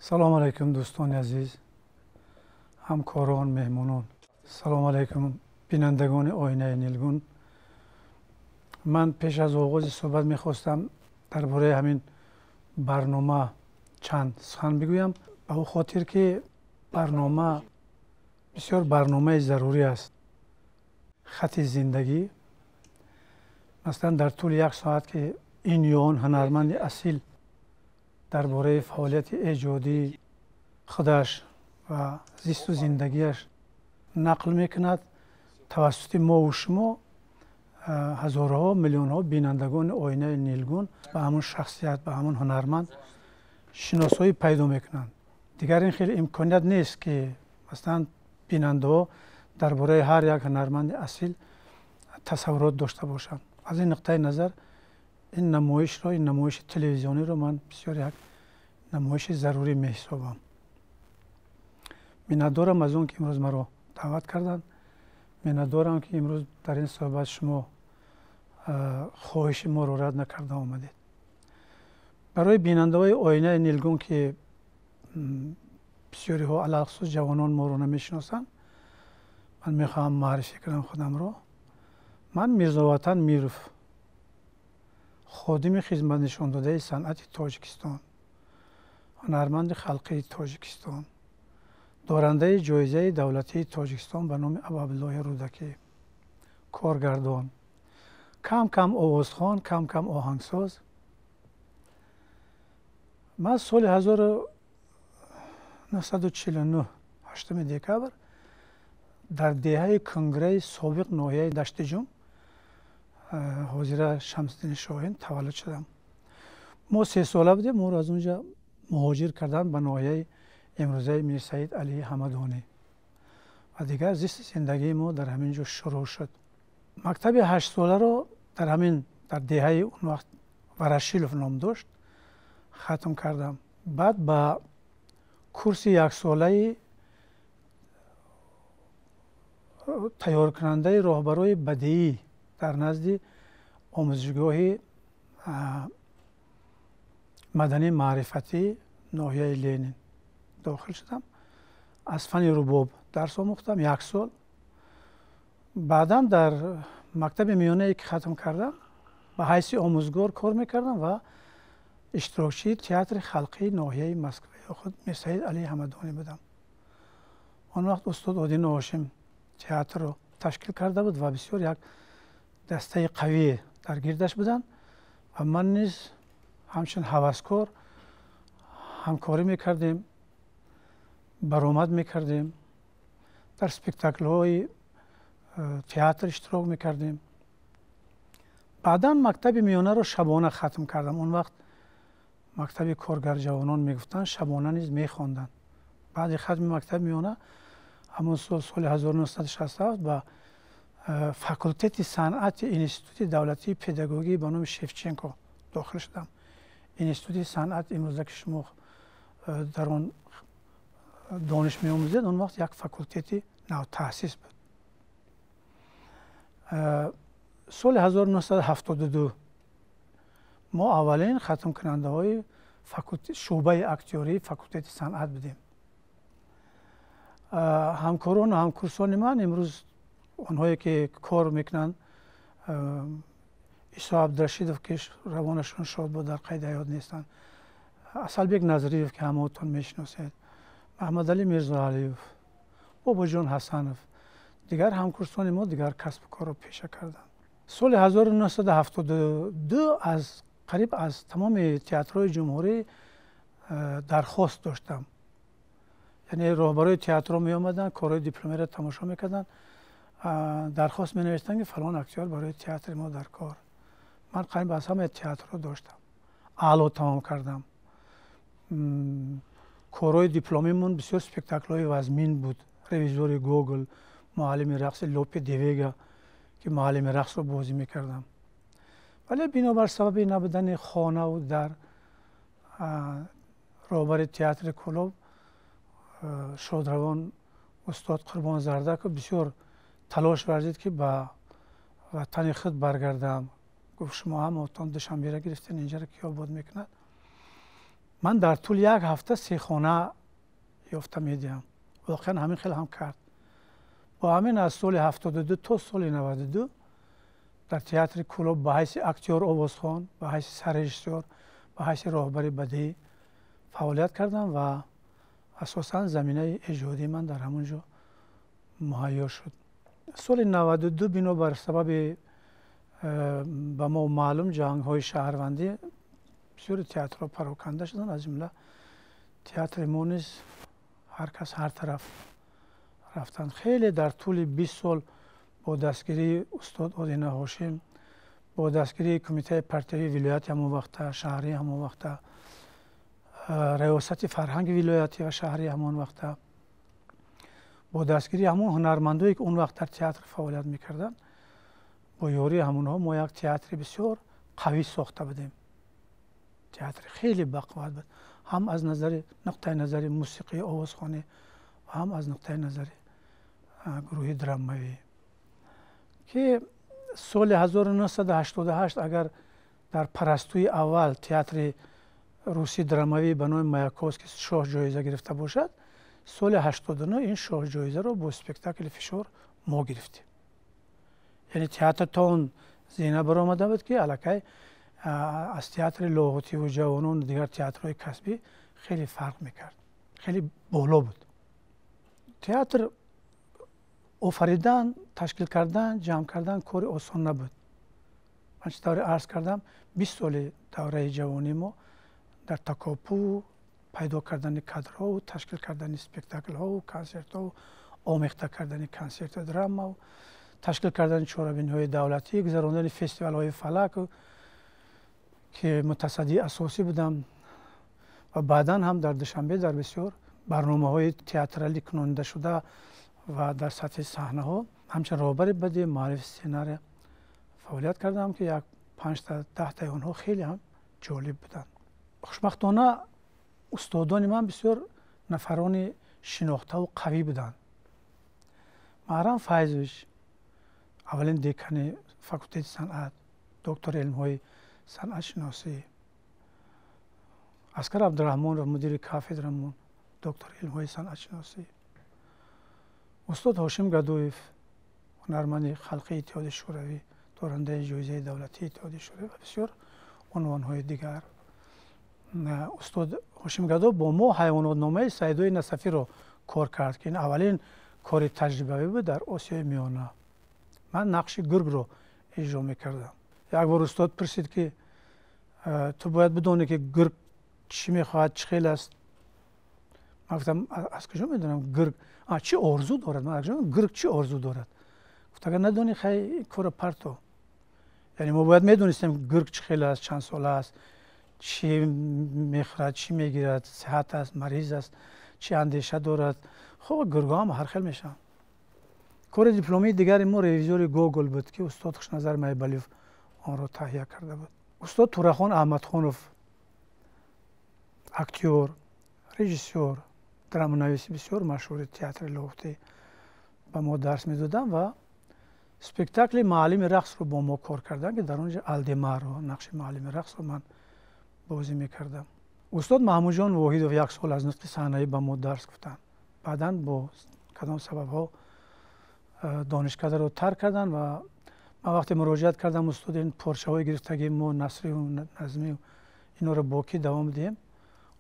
Салом алайкум, дӯстони азиз, ҳамкорон, меҳмонон. Салом алайкум, бинандагони Оинаи Нилгун. Ман пеш аз оғози суҳбат мехостам дар бораи ҳамин барнома чанд сухан бигӯям, ба ӯ хотир ки барнома бисёр барномаи зарурӣ аст. Хати зиндагӣ, масалан, дар тӯли як соат ки ин ё он ҳунарманди асил дар бораи фаъолияти эҷодии худаш ва зисту зиндагиаш нақл мекунад, тавассути мову шумо ҳазорҳо, миллионҳо бинандагони Оинаи Нилгун ба ҳамон шахсият, ба ҳамон ҳунарманд шиносоӣ пайдо мекунанд. Дигар ин хеле имконият нест, ки масалан бинандаҳо дар бораи ҳар як ҳунарманди асил тасаввурот дошта бошанд. Аз ин нуқтаи назар ин намоишро, ин намоиши телевизиониро ман бисёр як намоиши зарурӣ меҳисобам. Миннатдорам аз он ки имрӯз маро даъват карданд. Миннатдорам, ки имрӯз дар ин суҳбат шумо хоҳиши моро рад накарда омадед. Барои бинандаҳои Оинаи Нилгун, ки бисёриҳо, алалхусус ҷавонон, моро намешиносанд, ман мехоҳам муаррифӣ кунам худамро. Ман Мирзоватан Миров, ходими хизматнишондодаи санъати Тоҷикистон, ҳунарманди халқии Тоҷикистон, дорандаи ҷоизаи давлатии Тоҷикистон ба номи Абуабдуллоҳи Рӯдакӣ, коргардон, кам кам овозхон, кам кам оҳангсоз. Ман соли 1949, 8 декабр, дар деҳаи Кунгураи собиқ ноҳияи Даштиҷум, ҳозира Шамсиддини Шоҳин, таваллуд шудам. Мо 3 сола будем, моро аз он ҷа муҳоҷир карданд ба ноҳияи имрӯзаи Мирсаид Алии Ҳамадонӣ ва дигар зисти зиндагии мо дар ҳамин ҷо шурӯъ шуд. Мактаби 8-соларо дар ҳамин, дар деҳаи он вақт Ворошилов ном дошт, хатм кардам. Баъд ба курси яксолаи тайёркунандаи роҳбарои бадеӣ дар назди омӯзишгоҳи маданӣ маърифатии ноҳияи Ленин дохил шудам. Аз фани рубоб дарс омӯхтам як сол. Баъдан дар мактаби миёнае ки хатм кардам, ба ҳайси омӯзгор кор мекардам ва иштирокчии театри халқии ноҳияи Москва ё худ Мирсаид Алии Ҳамадонӣ будам. Он вақт устод Одино Ҳошим театрро ташкил карда буд ва бисёр як дастаи қавие дар гирдаш буданд ва ман низ ҳамчун ҳаваскор ҳамкорӣ мекардем, баромад мекардем, дар спектаклҳои театр иштирок мекардем. Баъдан мактаби миёнаро шабона хатм кардам. Он вақт мактаби коргарҷавонон мегуфтанд, шабона низ мехонданд. Баъди хатми мактаби миёна ҳамон сол, соли 1967, ба факултети санъати Институти давлатии педагогӣ ба номи Шевченко дохил шудам. Институти санъат имрӯза ки шумо дар он дониш меомӯзед, он вақт як факултети навтаъсис буд. Соли 1972 мо аввалин хатмкунандаҳои шӯъбаи актёрии факултети санъат будем. Ҳамкорону ҳамкурсони ман имрӯз, онҳое ки кор мекунанд, Исо Абдурашидов, ки равонашон шод буд, дар қайди ҳаёт нестанд, Асалбек Назриев, ки ҳамаотон мешиносед, Маҳмадалӣ Мирзоалиев, Бобоҷон Ҳасанов, дигар ҳамкурсони мо дигар касбу корро пеша карданд. Соли 1972 аз қариб аз тамоми театрҳои ҷумҳурӣ дархост доштам. Яъне роҳбарои театрҳо меомаданд, корҳои дипломиро тамошо мекарданд, дархост менавиштанд, ки фалон актёр барои театри мо дар кор. Ман қариб аз ҳамаи театрҳо доштам. Аъло тамом кардам. Корҳои дипломимон бисёр спектаклҳои вазмин буд: «Ревизори Гогол», «Муаллими рақси Лопе де Вега», ки муаллими рақсро бозӣ мекардам. Вале бинобар сабаби набудани хонаву дар, роҳбари театри Кӯлоб, шодравон устод Қурбон Зардаков, бисёр талош варзид, ки ба ватани худ баргардам. Гуфт: «Шумо ҳамаотон Душанбера гирифтен, инҷаро ки обод мекунад?» Ман дар тӯли як ҳафта се хона ёфта медиҳам. Воқеан ҳамин хел ҳам кард. Бо ҳамин аз соли 72 то соли 92 дар театри Кӯлоб ба ҳайси актёр овозхон, ба ҳайси саррежиссёр, ба ҳайси роҳбари бадеӣ фаъолият кардам ва асосан заминаи эҷодии ман дар ҳамон ҷо муҳайё шуд. Соли 92 бинобар сабаби ба мо маълум ҷангҳои шаҳрвандӣ бисёри театрҳо пароканда шуданд, аз ҷумла театри мо низ ҳар кас ҳар тараф рафтанд. Хеле дар тӯли 20 сол бо дастгирии устод Одина Ҳошим, бо дастгирии кумитаи партиявии вилояти ҳамон вақта, шаҳрии ҳамон вақта, раёсати фарҳанги вилоятӣ ва шаҳрии ҳамон вақта, бо дастгирии ҳамон ҳунармандое ки он вақт дар театр фаъолият мекарданд, бо ёрии ҳамонҳо мо як театри бисёр қавӣ сохта будем. Театри хеле бақувват буд, ҳам аз назари нуқтаи назари мусиқии овозхонӣ ва ҳам аз нуқтаи назари гурӯҳи драмавӣ, ки соли 1988 агар дар парастуи аввал театри русӣ драмавӣ ба номи Маяковский шоҳ ҷоиза гирифта бошад, соли 89 ин шоҳ ҷоизаро бо спектакли Фишор мо гирифтем. Яъне театр то он зина баромада буд, ки аллакай аз театри Лоҳутиву ҷавонон дигар театрҳои касбӣ хеле фарқ мекард, хеле боло буд. Театр офаридан, ташкил кардан, ҷамъ кардан кори осон набуд. Ман чӣ тавре арз кардам, 20 соли давраи ҷавонии мо дар такопӯ, пайдо кардани кадрҳову ташкил кардани спектаклҳову консертҳову омехта кардани консерту драмаву ташкил кардани чорабиниҳои давлатӣ, гузарондани фестивалҳои фалак, ки мутасаддии асосӣ будам ва баъдан ҳам дар Душанбе дар бисёр барномаҳои театралӣ кунонида ва дар сатҳи саҳнаҳо ҳамчун роҳбари бадеӣ, муаллифи сценария фаъолият кардам, ки як 5-10 таи онҳо хеле ҳам ҷолиб буданд. Хушбахтона устодони ман бисёр нафарони шинохтаву қавӣ буданд. Маҳрам Файзович, аввалин декани факултети санъат, доктори илмҳои санъатшиносӣ, Аскар Абдураҳмонов, мудири кафедрамон, доктори илмҳои санъатшиносӣ, устод Ҳошим Гадоев, ҳунарманди халқии Иттиҳоди Шӯравӣ, дорандаи ҷоизаи давлатии Иттиҳоди Шӯравӣ ва бисёр унвонҳои дигар. Устод Ҳошим Гадоев бо мо ҳайвонотномаи Саидои Насафиро кор кард, ки ин аввалин кори таҷрибавӣ буд дар Осиёи Миёна. Ман нақши гургро иҷро мекардам. Як бор устод пурсид, ки ту бояд бидонӣ, ки гург чӣ мехоҳад, чӣ хел аст. Ман гуфтам, аз куҷо медонам гург чӣ орзу дорад? Ман гург чӣ орзу дорад? Гуфт, агар надонӣ, хай корро парто. Яъне мо бояд медонистем, гург чӣ хел аст, чанд сола аст, чӣ мехӯрад, чӣ мегирад, сиҳат аст, мариз аст, чӣ андеша дорад. Хуб, гургҳо ҳам ҳар хел мешаванд. Кори дипломии дигари мо ревизори Гогол буд, ки устод Хушназар Майбалиев онро таҳия карда буд. Устод Турахон Аҳмадхонов, актёр, режиссёр, драманависи бисёр машҳури театри Лоҳутӣ, ба мо дарс медоданд ва спектакли Маълими рақсро бо мо кор карданд, ки дар он ҷо Алдемарро, нақши маълими рақсро ман бозӣ мекардам. Устод Маҳмудҷон Воҳидов як сол аз нутқи саҳнаӣ ба мо дарс гуфтанд. Баъдан бо кадом сабабҳо донишкадаро тарк карданд ва ман вақте муроҷиат кардам, устод, ин порчаҳои гирифтагии мо, насриву назмию инҳоро бо кӣ давом диҳем?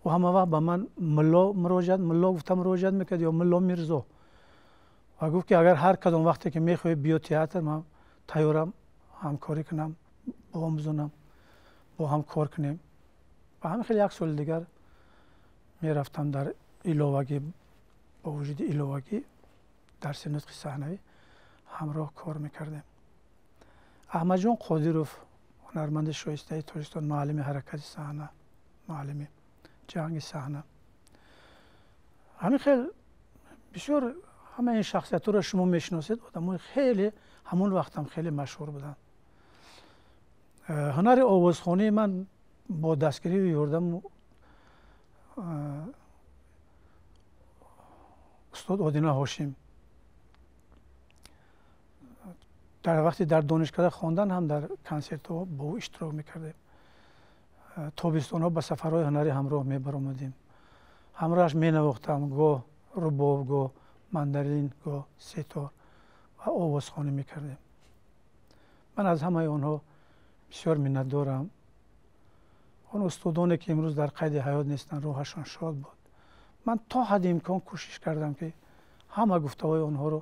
Ӯ ҳама вақт ба ман мулло муроҷиат, мулло гуфта муроҷиат мекард ё мулло Мирзо, ва гуфт, ки агар ҳар кадом вақте ки мехоҳӣ, биё театр, ман тайёрам ҳамкорӣ кунам, биомӯзонам, бо ҳам кор кунем. Ва ҳамин хел як соли дигар мерафтам дар иловагӣ, бо вуҷуди иловагӣ дарси нутқи саҳнавӣ ҳамроҳ кор мекардем. Аҳмадҷон Қодиров, ҳунарманди шоистаи Тоҷикистон, муаллими ҳаракати саҳна, муаллими ҷанги саҳна. Ҳамин хел бисёр ҳама ин шахсиятҳоро шумо мешиносед, одамои хеле ҳамон вақтам хеле машҳур буданд. Ҳунари овозхонии ман бо дастгирию ёрдаму устод Одина Ҳошим дар вақти дар донишкада хондан ҳам дар консертҳо бо ӯ иштирок мекардем. Тобистонҳо ба сафарҳои ҳунарӣ ҳамроҳ мебаромадем. Ҳамроҳаш менавохтам, гоҳ рубоб, гоҳ мандалин, гоҳ сетор ва овозхонӣ мекардем. Ман аз ҳамаи онҳо бисёр миннатдорам. Он устодоне ки имрӯз дар қайди ҳаёт нестанд, рӯҳашон шод буд. Ман то ҳадди имкон кӯшиш кардам, ки ҳама гуфтаҳои онҳоро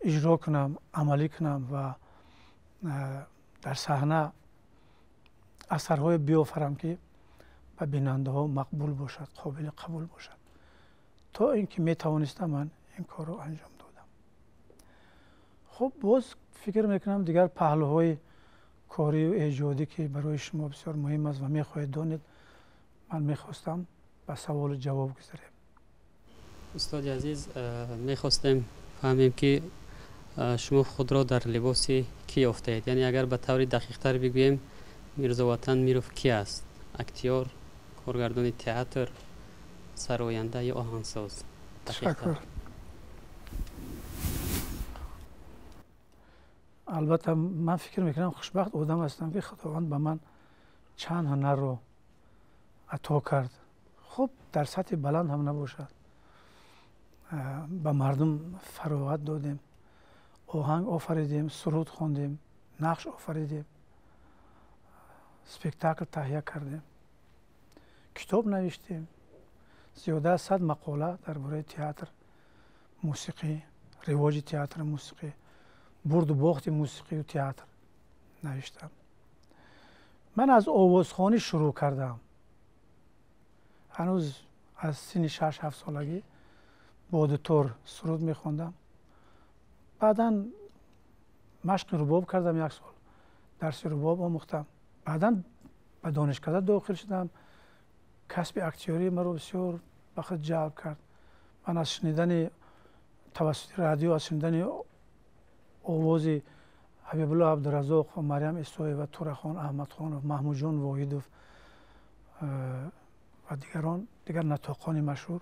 иҷро кунам, амалӣ кунам ва дар саҳна асарҳое биёфарам, ки ба бинандаҳо мақбул бошад, қобили қабул бошад. То ин ки метавонистам, ман ин корро анҷом додам. Хуб, боз фикр мекунам, дигар паҳлӯҳои корию эҷодӣ, ки барои шумо бисёр муҳим аст ва мехоҳед донед, ман мехостам ба саволу ҷавоб гузарем. Устоди азиз, мехостем фаҳмем, ки шумо худро дар либоси кӣ ёфтаед, яъне агар ба таври дақиқтар бигӯем, Мирзоватан Миров кӣ аст: актёр, коргардони театр, сароянда ё оҳангсоз? Ташаккур. Албатта, ман фикр мекунам, хушбахт одам ҳастам, ки Худованд ба ман чанд ҳунарро ато кард. Хуб, дар сатҳи баланд ҳам набошад, ба мардум фароғат додем, оҳанг офаридем, суруд хондем, нақш офаридем, спектакл таҳия кардем, китоб навиштем, зиёда аз 100 мақола дар бораи театр, мусиқӣ, ривоҷи театру мусиқӣ, бурду бохти мусиқию театр навиштам. Ман аз овозхонӣ шурӯъ кардам. Ҳанӯз аз синни 6-7 солагӣ бо дутор суруд мехондам. Баъдан машқи рубоб кардам, як сол дарси рубоб омӯхтам. Баъдан ба донишкада дохил шудам. Касби актёрӣ маро бисёр ба худ ҷалб кард. Ман аз шунидани тавассути радио, аз шунидани овози Ҳабибулло Абдуразоқ, Марьям Исоева, Турахон Аҳмадхонов, Маҳмудҷон Воҳидов ва дигарон, дигар натоқони машҳур,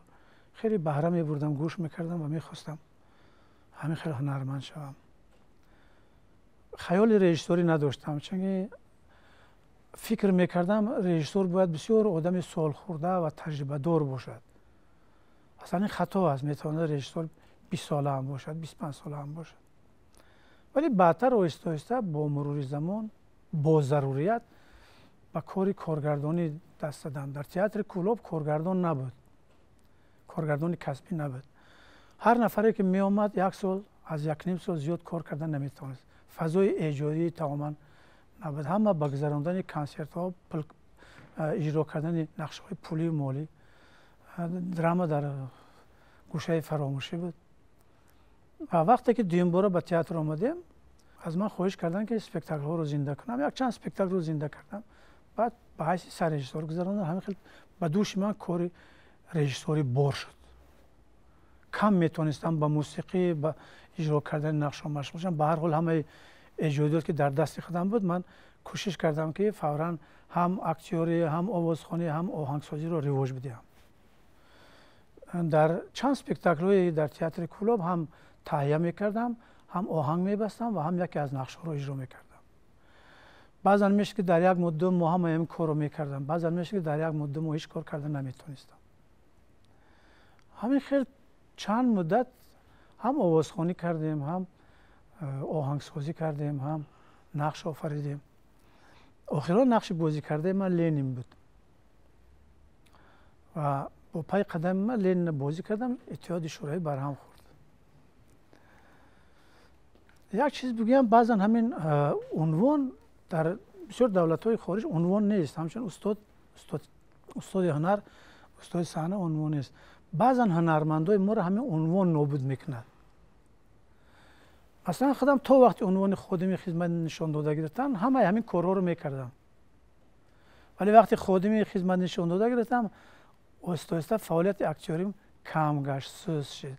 хеле баҳра мебурдам, гӯш мекардам ва мехостам ҳамин хел ҳунарманд шавам. Хаёли режиссёрӣ надоштам, чунки фикр мекардам, режиссёр бояд бисёр одами солхӯрда ва таҷрибадор бошад. Аслан ин хато аст, метавонад режиссёр 20 сола ҳам бошад, 25 сола ҳам бошад. Вале баъдтар оҳиста оҳиста, бо мурури замон, бо зарурият ба кори коргардонӣ даст задам. Дар театри Кӯлоб коргардон набуд, коргардони касбӣ набуд. Ҳар нафаре ки меомад, як сол, аз якним сол зиёд кор кардан наметавонист. Фазои эҷодии тамоман набуд. Ҳама ба гузарондани консертҳо, иҷро кардани нақшаҳои пулию молӣ, драма дар гӯшаи фаромӯшӣ буд. Ва вақте ки дуюмбора ба театр омадем, аз ман хоҳиш карданд, ки спектаклҳоро зинда кунам. Якчанд спектаклро зинда кардам, баъд ба ҳайси саррежиссёр гузарондам. Ҳамин хел ба дӯши ман кори режиссёрӣ бор шуд. Кам метавонистам ба мусиқӣ, ба иҷро кардани нақшҳо машғул шавам. Ба ҳар ҳол, ҳамаи эҷодиёт, ки дар дасти худам буд, ман кӯшиш кардам, ки фавран ҳам актёрӣ, ҳам овозхонӣ, ҳам оҳангсозиро ривоҷ бидиҳам. Дар чанд спектаклҳои дар театри Кӯлоб ҳам таҳия мекардам, ҳам оҳанг мебастам ва ҳам яке аз нақшҳоро иҷро мекардам. Баъзан мешуд, ки дар як моҳ, 2 моҳ ҳамаи ин корро мекардам, баъзан мешуд, ки дар як моҳ, 2 моҳ ҳеҷ кор карда наметавонистам. Ҳамин хел чанд муддат ҳам овозхонӣ кардем, ҳам оҳангсозӣ кардем, ҳам нақш офаридем. Охирон нақши бозӣ кардаи ман Ленин буд ва бо пай қадами ман Ленинро бозӣ кардам, Иттиҳоди Шӯравӣ барҳам хӯрд. Як чиз бигӯям: баъзан ҳамин унвон дар бисёр давлатҳои хориҷ унвон нест. Ҳамчун устод, устоди ҳунар, устоди саҳна унвон нест. Баъзан ҳунармандои моро ҳамин унвон нобуд мекунад. Масалан, худам то вақти унвони ходими хизмат нишон дода гирифтам, ҳамаи ҳамин корҳоро мекардам, вале вақти ходими хизмат нишон дода гирифтам, оҳиста оҳиста фаъолияти актёрим кам гашт, суст шуд,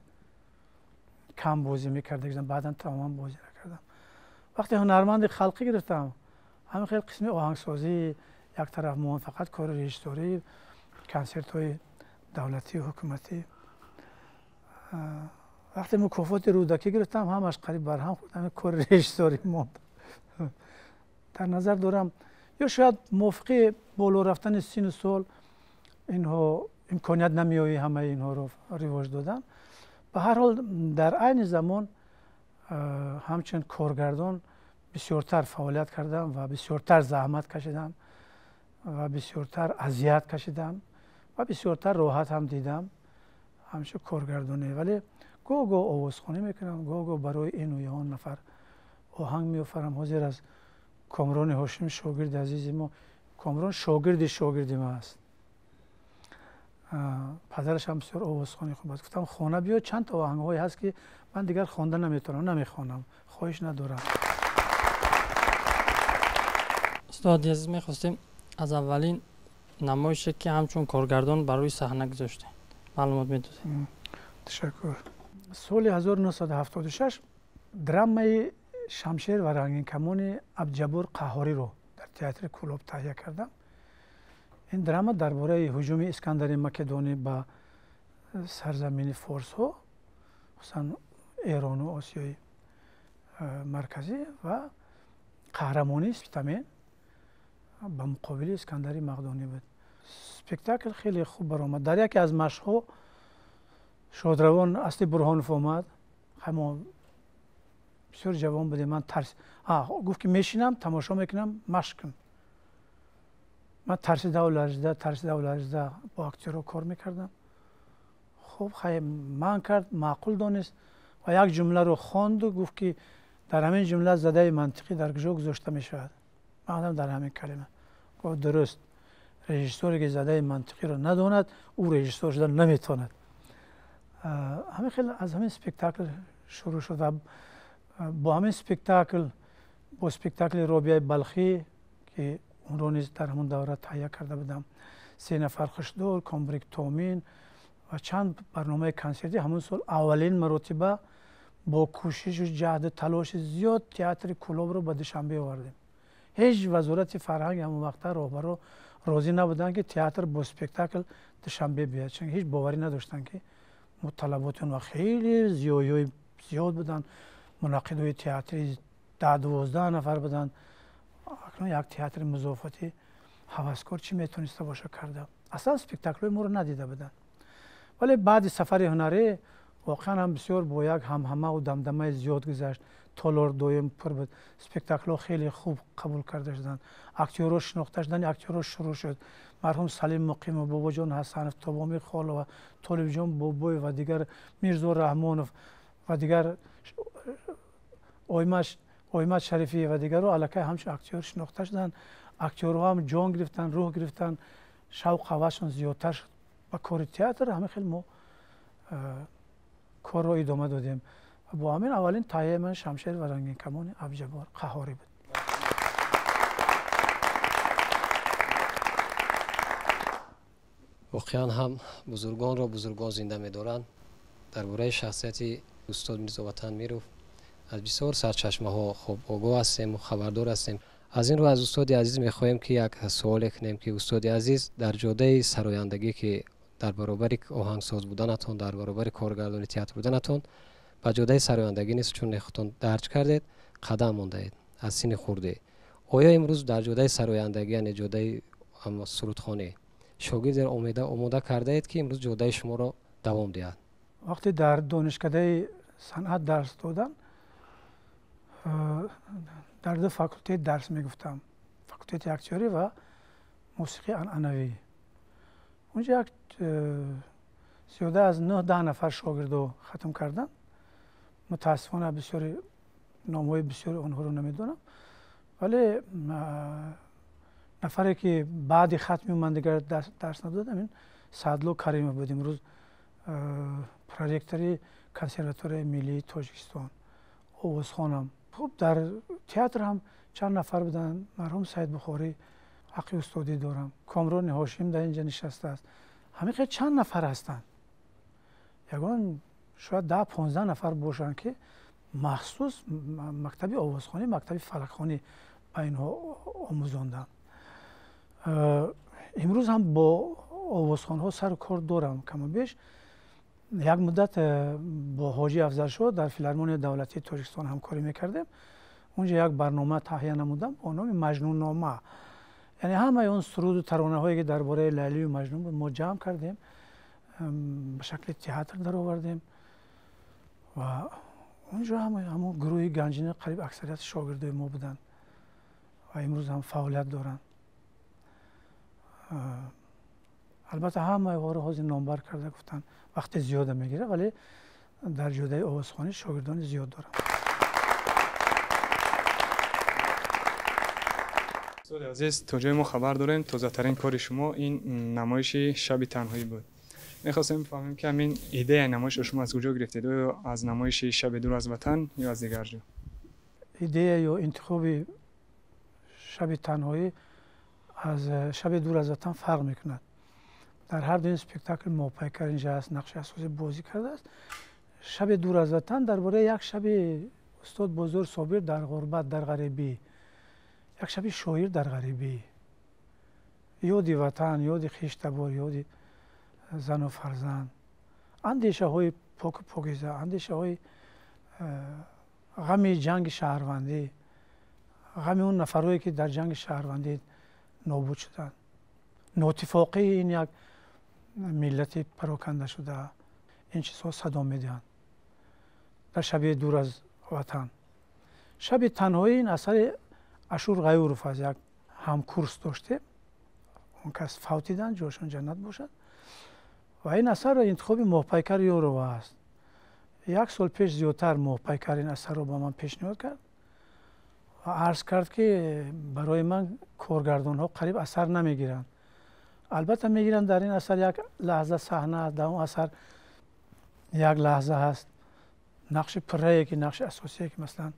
кам бозӣ мекарда, баъдан тамоман бозӣ накардам. Вақте ҳунарманди халқӣ гирифтам, ҳамин хел қисми оҳангсозӣ як тараф монд, фақат кори режиссёрӣ, консертҳои давлатию ҳукуматӣ. Вақте мукофоти Рӯдакӣ гирифтам, ҳамаш қариб барҳам хӯрд, ҳамин кори режиссёрӣ монд. Дар назар дорам, Ё шояд мувофиқи боло рафтани сину сол инҳо имконият намеёбӣ ҳамаи инҳоро ривоҷ додан. Ба ҳар ҳол дар айни замон ҳамчун коргардон бисёртар фаъолият кардам ва бисёртар заҳмат кашидам ва бисёртар азият кашидам ва бисёртар роҳат ҳам дидам ҳамчун коргардонӣ. Вале гоҳ-гоҳ овозхонӣ мекунам, гоҳ-гоҳ барои ину ё он нафар оҳанг меофарам. Ҳозир аз Комрони Ҳошим, шогирди азизи мо, Комрон шогирди шогирди ман аст. Падараш ҳам бисёр овозхони хуб аст. Гуфтам хона биё, чанд та оҳангҳое ҳаст ки ман дигар хонда наметавонам, намехонам, хоҳиш надорам. Устоди азиз, мехостем аз аввалин намоише ки ҳамчун коргардон бар рӯи саҳна гузоштем маълумот медодед. Ташаккур. Соли 1976 драмаи Шамшер ва рангинкамони Абдуҷаббор Қаҳҳориро дар театри Кӯлоб таҳия кардам. Ин драма дар бораи ҳуҷуми Искандари Македонӣ ба сарзамини форсҳо, хусусан Эрону Осиёи Марказӣ, ва қаҳрамонии Спитамен ба муқобили Искандари Мақдонӣ буд. Спектакл хеле хуб баромад. Дар яке аз машқҳо шодравон Асли Бурҳонов омад. Мо бисёр ҷавон будем. Ман тарс гуфт ки мешинам, тамошо мекунам, машқ кун. Ман тарсидаву ларзида, тарсидаву ларзида бо актёрҳо кор мекардам. Хуб, хай ман кард, маъқул донист ва як ҷумларо хонду гуфт ки дар ҳамин ҷумла задаи мантиқӣ дар куҷо гузошта мешавад. Ман гуфтам дар ҳамин калима. Гуфт дуруст, режиссёре ки задаи мантиқиро надонад, ӯ режиссёр шуда наметавонад. Ҳамин хел аз ҳамин спектакл шурӯъ шуд ва бо ҳамин спектакл, бо спектакли Робияи Балхӣ ки онро низ дар ҳамон давра таҳия карда будам, се нафар хушдор, Комбриг Томин ва чанд барномаи консертӣ, ҳамон сол аввалин маротиба бо кӯшишу ҷаҳду талоши зиёд театри Кӯлобро ба Душанбе овардем. Ҳеҷ вазорати фарҳанг ҳамон вақта роҳбаро розӣ набуданд ки театр бо спектакл Душанбе биёяд, чунки ҳеҷ боварӣ надоштанд ки мо талаботи он вақт хеле зиёиҳои зиёд буданд, мунаққидҳои театри 10-12 нафар буданд. Акнун як театри музофотӣ ҳаваскор чӣ метавониста боша карда? Аслан спектаклҳои моро надида буданд. Вале баъди сафари ҳунарӣ воқеан ҳам бисёр бо як ҳамҳамаву дамдамаи зиёд гузашт. Толор доим пур буд, спектаклҳо хеле хуб қабул карда шуданд, актёрҳо шинохта шуданд, актёрҳо шурӯъ шуд. Марҳум Салим Муқимов, Бобоҷон Ҳасанов, Тобоми Холова, Толибҷон Бобоев ва дигар, Мирзо Раҳмонов ва дигар, Оймат Шарифиев ва дигарро аллакай ҳамчун актёр шинохта шуданд. Актёрҳо ҳам ҷон гирифтанд, рӯҳ гирифтанд, шавқ ҳавасшон зиёдтар шуд ба кори театр. Ҳамин хел мо корро идома додем. Бо ҳамин аввалин таҳияи ман Шамшер ва рангинкамони Абдуҷаббор Қаҳҳорӣ буд. Воқеан ҳам бузургонро бузургон зинда медоранд. Дар бораи шахсияти устод Мирзоватан Миров аз бисёр сарчашмаҳо хуб огоҳ ҳастем, хабардор ҳастем. Аз ин рӯ аз устоди азиз мехоҳем ки як суоле кунем ки устоди азиз, дар ҷодаи сарояндагӣ ки дар баробари оҳангсоз буданатон, дар баробари коргардони театр буданатон, ба ҷодаи сарояндагӣ низ чун худтон дарҷ кардед, қадам мондаед аз синни хурдӣ. Оё имрӯз дар ҷодаи сарояндагӣ, яъне ҷодаи сурудхонӣ, шогирдеро омода кардаед ки имрӯз ҷодаи шуморо давом диҳад? Вақте дар донишкадаи санъат дарс додам, дар ду факултет дарс мегуфтам, факултети актёрӣ ва мусиқии анъанавӣ. Унҷа як зиёда аз 9-10 нафар шогирдо хатм карданд. Мутаассифона бисёри номҳои бисёри онҳоро намедонам, вале нафаре ки баъди хатми ман дигар дарс надодам, ин Саадло Каримов буд, имрӯз проректори консерваторияи миллии Тоҷикистон, овозхонам. Хуб, дар театр ҳам чанд нафар буданд. Марҳум Саид Бухорӣ ҳаққи устодӣ дорам, Комрони Ҳошим дар инҷа нишастааст. Ҳамин хел чанд нафар ҳастанд, ягон шояд 10-15 нафар бошанд ки махсус мактаби овозхонӣ, мактаби фалакхонӣ ба инҳо омӯзонданд. Имрӯз ҳам бо овозхонҳо сару кор дорам каму беш. Як муддат бо Ҳоҷи Афзалшоҳ дар филармонияи давлатии Тоҷикистон ҳамкорӣ мекардем. Унҷа як барнома таҳия намудам бо номи Маҷнуннома. Яъне ҳамаи он суруду таронаҳое ки дар бораи Лайлию Маҷнун буд, мо ҷамъ кардем, ба шакли театр даровардем ва онҷо ҳамон гурӯҳи Ганҷина қариб аксарияти шогирдои мо буданд ва имрӯз ҳам фаъолият доранд. Албатта ҳамаи онҳоро ҳозир номбар карда гуфтанд вақте зиёда мегирад, вале дар ҷодаи овозхонӣ шогирдони зиёд дорам. Устоди азиз, то ҷое мо хабар дорем, тозатарин кори шумо ин намоиши Шаби танҳоӣ буд. Мехостем бифаҳмем, ки ҳамин идеяи намоишро шумо аз куҷо гирифтед? Оё аз намоиши Шаби дур аз ватан ё аз дигар ҷо? Идея ё интихоби Шаби танҳоӣ аз Шаби дур аз ватан фарқ мекунад. Дар ҳар ду ин спектакл Моҳпайкар инҷа аст, нақши асосӣ бозӣ кардааст. Шаби дур аз ватан дар бораи як шаби устод Бозор Собир дар ғурбат, дар ғарибӣ, як шаби шоир дар ғарибӣ, ёди ватан, ёди хештабор, ёди зану фарзанд, андешаҳои поку покиза, андешаҳои ғами ҷанги шаҳрвандӣ, ғами он нафарҳое ки дар ҷанги шаҳрвандӣ нобуд шуданд, нотифоқии ин як миллати пароканда шуда, ин чизҳо садо медиҳанд дар Шаби дур аз ватан. Шаби танҳоӣ ин асари Ашур Ғайуров аст, як ҳамкурс доштем, он кас фавтиданд, ҷошон ҷаннат бошад. Ва ин асарро интихоби Моҳпайкар Ёрова аст. Як сол пеш зиёдтар Моҳпайкар ин асарро ба ман пешниҳод кард ва арз кард, ки барои ман коргардонҳо қариб асар намегиранд. Албатта мегиранд, дар ин асар як лаҳза саҳна аст, дар он асар як лаҳза ҳаст, нақши пуррае ки нақши асосие ки масалан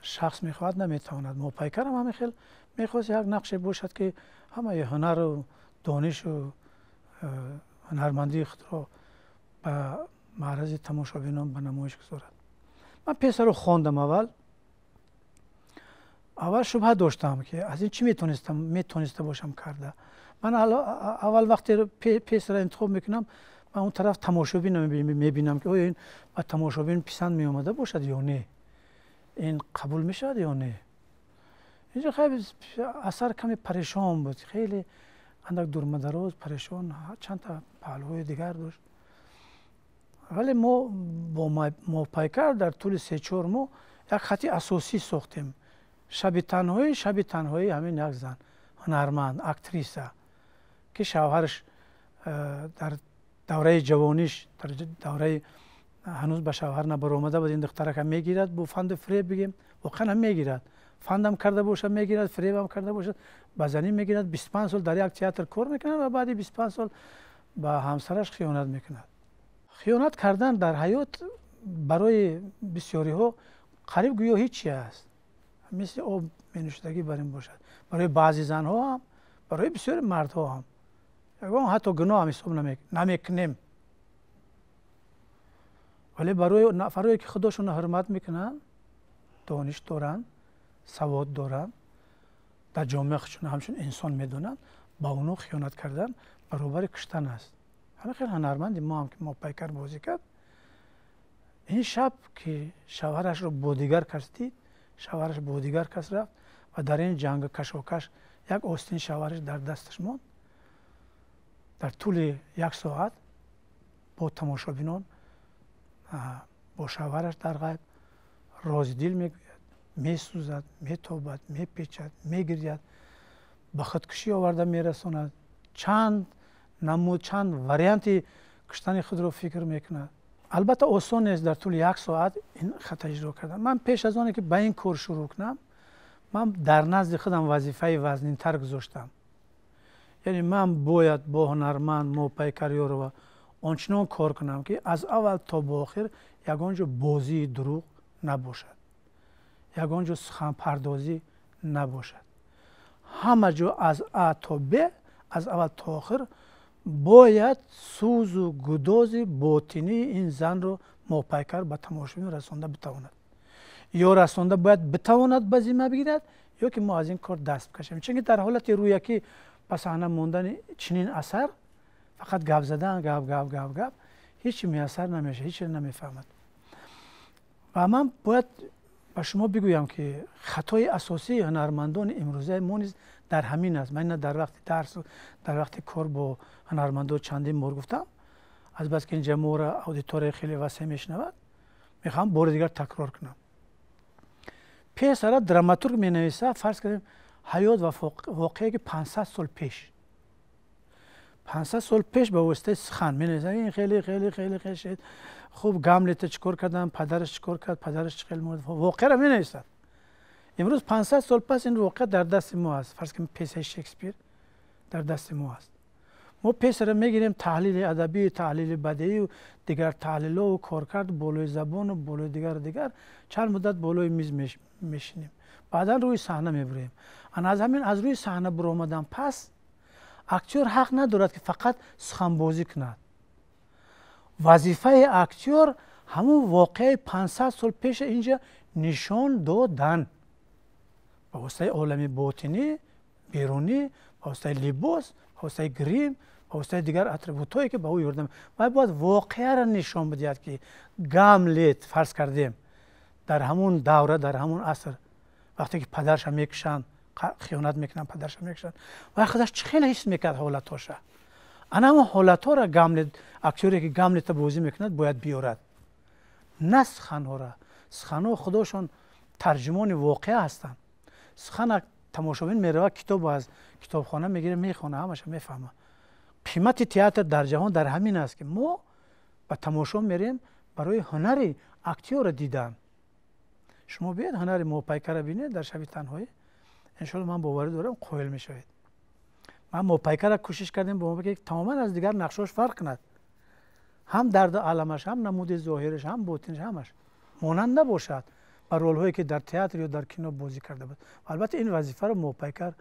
шахс мехоҳад наметавонад. Моҳпайкарам ҳамин хел мехост як нақше бошад, ки ҳамаи ҳунару донишу ҳунармандии худро ба маърази тамошобинон ба намоиш гузорад. Ман пьесаро хондам, аввал шубҳа доштам, ки аз ин чӣ метониста бошам карда. Ман аввал вақте пьесаро интихоб мекунам, ман он тараф тамошобин мебинам, ки оё ин ба тамошобин писанд меомада бошад ё не, ин қабул мешавад ё не. Инҷо хеле асар каме парешон буд, хеле андак дурмадароз парешон, чандта паҳлӯҳои дигар дошт. Вале мо бо Моҳпайкар дар тӯли 3-4 моҳ як хати асосӣ сохтем. Шаби танҳоӣ, шаби танҳоӣ ҳамин як зан ҳунарманд, актриса, ки шавҳараш дар давраи ҷавониш, дар давраи ҳанӯз ба шавҳар набаромада буд, ин духтарака мегирад бо фанду фиреб, бигем воқеан ҳам мегирад, фандам карда бошад мегирад, фиребам карда бошад ба занӣ мегирад. 25 сол дар як театр кор мекунад ва баъди 25 сол ба ҳамсараш хиёнат мекунад. Хиёнат кардан дар ҳаёт барои бисёриҳо қариб гӯё ҳеҷ чи аст, мисли об менӯшидагӣ бар ин бошад. Барои баъзе занҳо ҳам, барои бисёри мардҳо ҳам ягон ҳатто гуноҳ ҳам ҳисоб намекунем. Вале барои нафарое ки худошонро ҳурмат мекунанд, дониш доранд, савод доранд, дар ҷомеа худшонро ҳамчун инсон медонанд, ба онҳо хиёнат кардан баробари куштан аст. Ҳамин хел ҳунарманди мо ҳам ки Моҳпайкар бозӣ кард, ин шаб ки шавҳарашро бо дигар кас дид, шавҳараш бо дигар кас рафт ва дар ин ҷангу кашокаш як остин шавҳараш дар дасташ монд. Дар тӯли як соат бо тамошобинон бо шавҳараш дар ғайб розидил мегӯяд, месӯзад, метобад, мепечад, мегиряд, ба худкушӣ оварда мерасонад, чанд намуд, чанд варианти куштани худро фикр мекунад. Албатта осон нест дар тӯли як соат ин хата иҷро кардан. Ман пеш аз оне ки ба ин кор шурӯъ кунам, ман дар назди худам вазифаи вазнинтар гузоштам. Яъне ман бояд бо ҳунарманд Моҳпайкар Ёрова ончунон кор кунам, ки аз аввал то ба охир ягон ҷо бозии дурӯғ набошад, ягон ҷо суханпардозӣ набошад. Ҳама ҷо аз А то Б, аз аввал то охир бояд сӯзу гудози ботинии ин занро Моҳпайкар ба тамошобин расонда битавонад. Ё расонда бояд битавонад ба зимма бигирад, ё ки мо аз ин кор даст бикашем. Чунки дар ҳолати рӯякӣ ба саҳна мондани чунин асар фақат гап задан, гап гап гап гап, ҳеҷ муяссар намешавад, ҳеҷ намефаҳмад. Ва ман бояд ба шумо бигӯям, ки хатои асосии ҳунармандони имрӯзаи мо низ Дар ҳамин аст. Ман ина дар вақти дарс, дар вақти кор бо ҳунармандо чандин бор гуфтам, аз бас ки ин ҷамоаро аудитория хеле васеъ мешунавад, мехоҳам бори дигар такрор кунам. Пьесаро драматург менависад, фарз кардем, ҳаёт ва воқеае ки 500 сол пеш. 500 сол пеш ба воситаи сухан менависад. Ин хеле хеле хеле хеле шуд. Хуб, Гамлета чӣ кор кардам, падараш чӣ кор кард, падараш чӣ хел мурд, воқеаро менависад. Имрӯз 500 сол пас ин воқеа дар дасти мо аст. Фарз кунем, пьесаи Шекспир дар дасти мо аст. Мо пьесаро мегирем, таҳлили адабӣ, таҳлили бадеӣ, дигар таҳлилову коркард болои забону болои дигару дигар чанд муддат болои миз мешинем, баъдан рӯи саҳна мебурем. Ана аз ҳамин аз рӯи саҳна буромадан пас актёр ҳақ надорад, ки фақат суханбозӣ кунад. Вазифаи актёр ҳамун воқеаи 500 сол пеша инҷа нишон додан ба воситаи олами ботинӣ, берунӣ, ба воситаи либос, ба воситаи грим, ба воситаи дигар атрибутҳое, ки ба ӯ ёрдам. Вай бояд воқеаро нишон бидиҳад, ки Гамлет, фарз кардем, дар ҳамун давра, дар ҳамун аср, вақте ки падарша мекушанд, хиёнат мекунанд, падарша мекушанд, вай худаш чӣ хеле ҳис мекард ҳолатҳоша. Ана ҳамон ҳолатҳоро Гамлет, актёре ки Гамлета бозӣ мекунад, бояд биёрад, на суханҳоро. Суханҳо худошон тарҷумони воқеа ҳастанд. Сухан тамошобин меравад, китобо аз китобхона мегирад, мехона, ҳамаша мефаҳмад. Қимати театр дар ҷаҳон дар ҳамин аст, ки мо ба тамошо мерем барои ҳунари актёрро дидан. Шумо биёед, ҳунари Мопайкарро бинед дар «Шаби танҳоӣ», иншоалло, ман боварӣ дорам, қоил мешавед. Ман Мопайкарро кӯшиш кардем бо ки тамоман аз дигар нақшош фарқ кунад, ҳам дарду аламаш, ҳам намуди зоҳираш, ҳам ботинаш, ҳамаш монанд набошад ба ролҳое, ки дар театр ё дар кино бозӣ карда буд. Албатта, ин вазифаро Мопайкар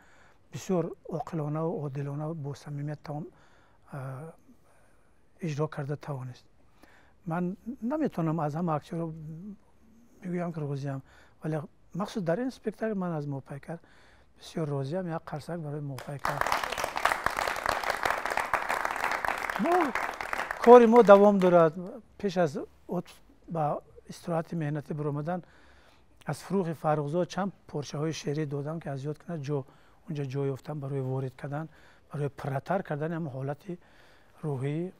бисёр оқилонаву одилона, бо самимият тамом иҷро карда тавонист. Ман наметавонам аз ҳама актёро бигӯям, ки розиям, вале махсус дар ин спектакл ман аз Мопайкар бисёр розиям. Як қарсак барои Мопайкар. Кори мо давом дорад. Пеш аз ба истироҳати меҳнатӣ баромадан аз Фурӯғи Фаррухзод чанд порчаҳои шеърӣ додам, ки аз ёд кунад, ҷо унҷа ҷой ёфтам барои ворид кардан, барои пурратар кардани ҳамон ҳолати рӯҳии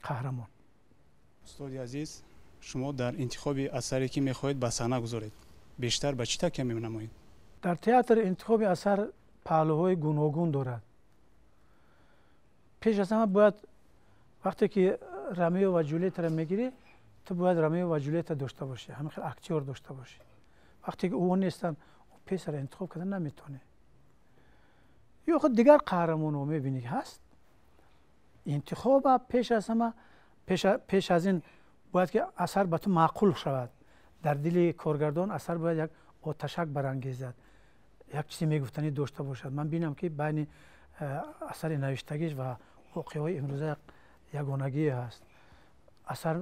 қаҳрамон. Устоди азиз, шумо дар интихоби асаре, ки мехоҳед ба саҳна гузоред, бештар ба чӣ такя менамоед? Дар театр интихоби асар паҳлӯҳои гуногун дорад. Пеш аз ҳама бояд, вақте ки Ромео ва Ҷулетаро мегирӣ, ту бояд Ромео ва Ҷулета дошта бошӣ, ҳамин хел актёр дошта бошӣ. Вақте ки ӯ нестанд, пьесаро интихоб карда наметавонӣ. Ё худ дигар қаҳрамонҳо мебинӣ, ки ҳаст. Интихоба пеш аз ҳама, пеш аз ин бояд ки асар ба ту маъқул шавад. Дар дили коргардон асар бояд як оташак барангезад, як чизе мегуфтанӣ дошта бошад. Ман бинам, ки байни асари навиштагиш ва воқеаҳои имрӯза ягонагие ҳаст, асар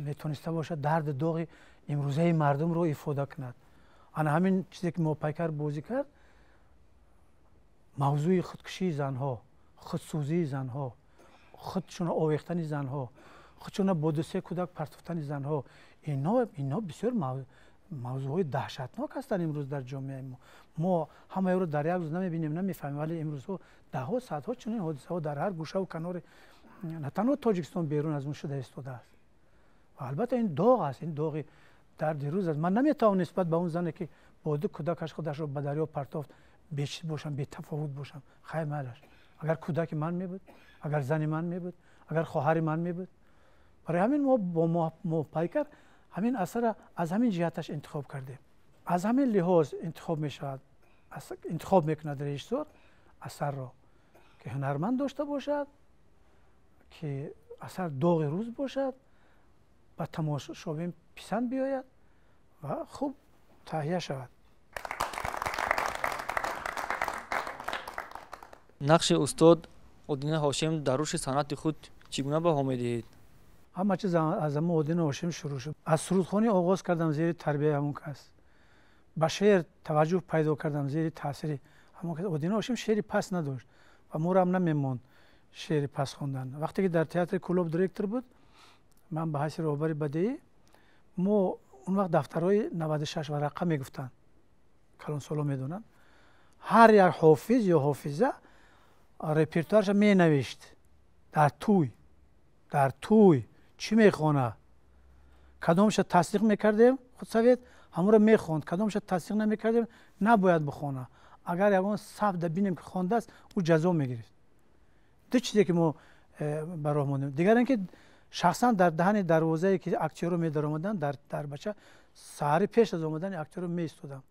метавониста бошад дарду доғи имрӯзаи мардумро ифода кунад. Ана ҳамин чизе, ки Мопайкар бозӣ кард, мавзӯи худкушии занҳо, худсӯзии занҳо, худшуна овехтани занҳо, худшуна бо дусе кӯдак партофтани занҳо, инҳо бисёр мавзӯъҳои даҳшатнок ҳастанд имрӯз дар ҷомеаи мо. Мо ҳамаеро дар як рӯз намебинем, намефаҳмем, вале имрӯзҳо даҳҳо, садҳо чунин ҳодисаҳо дар ҳар гӯшаву канори на танҳо Тоҷикистон, берун аз он шуда истодааст. Ва албатта, ин доғ аст, ин доғи дарди рӯз аст. Ман наметавонам нисбат ба он зане, ки бо ду кӯдакаш худашро ба дарё партофт, бечиз бошам, бетафовут бошам. Хай, майлаш, агар кӯдаки ман мебуд, агар зани ман мебуд, агар хоҳари ман мебуд. Барои ҳамин мо бо Мопайкар ҳамин асарро аз ҳамин ҷиҳаташ интихоб кардем. Аз ҳамин лиҳоз интихоб мешавад, интихоб мекунад режиссёр асарро, ки ҳунарманд дошта бошад, ки асар доғи рӯз бошад, ба тамошобин писанд биёяд ва хуб таҳия шавад. Нақши устод Одина Ҳошим дар рушди санъати худ чӣ гуна баҳо медиҳед? Ҳама чиз аз ҳамон Одина Ҳошим шурӯъ шуд. Аз сурудхонӣ оғоз кардам зери тарбияи ҳамон кас, ба шеър таваҷҷӯҳ пайдо кардам зери таъсири ҳамон кас. Одина Ҳошим шеъри паст надошт ва моро ҳам намемонд шеъри паст хондан. Вақте ки дар театри Кӯлоб директор буд, ман ба ҳайси роҳбари бадеӣ, мо он вақт дафтарҳои 96 варақа мегуфтанд, калонсоло медонанд. Ҳар як ҳофиз ё ҳофиза репертуарша менавишт. Дар тӯй, дар тӯй чӣ мехона? Кадомша тасдиқ мекардем, худсовет ҳамонро мехонд, кадомша тасдиқ намекардем, набояд бихона. Агар ягон саф да бинем ки хондааст, ӯ ҷазо мегирифт. Ду чизе ки мо ба роҳ мондем. Дигар ин ки шахсан дар даҳани дарвозае ки актёрро медаромаданд, дар дарбача саҳари пеш аз омадани актёрро меистодам.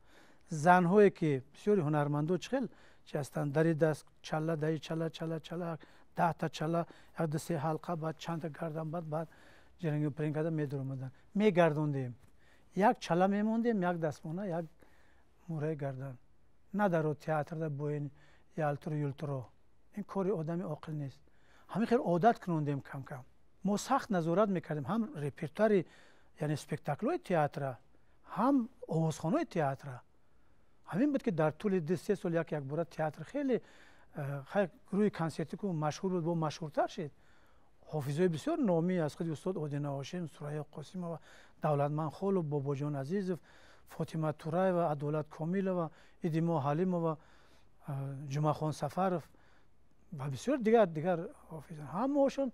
Занҳое ки бисёри ҳунармандо чӣ хел чи ҳастанд, дари даст чала, даи чала, чала, чала, 10та чала, як ду се ҳалқа, баъд чандта гардан, баъд ҷирангу пиринг карда медаромаданд. Мегардондем. Як чала мемондем, як дастмона, як мӯраи гардан. На дар театрда бо ин ялтуру юлтуро. Ин кори одами оқил нест. Ҳамин хел одат кунондем кам-кам. Мо сахт назорат мекардем ҳам репертуари, яъне спектаклҳои театра, ҳам овозхонаи театра. Ҳамин буд ки дар тӯли 2-3 сол як якбора театр хеле гурӯҳи консертӣ ку машҳур буд, бо машҳуртар шид. Ҳофизои бисёр номӣ аз худи устод Одина Ҳошим, Сурайё Қосимова, Давлатманд Холов, Бобоҷон Азизов, Фотима Тураева, Адолат Комилова, Идимо Ҳалимова, Ҷумъахон Сафаров ва бисёр дигар ҳофизон. Ҳамаошон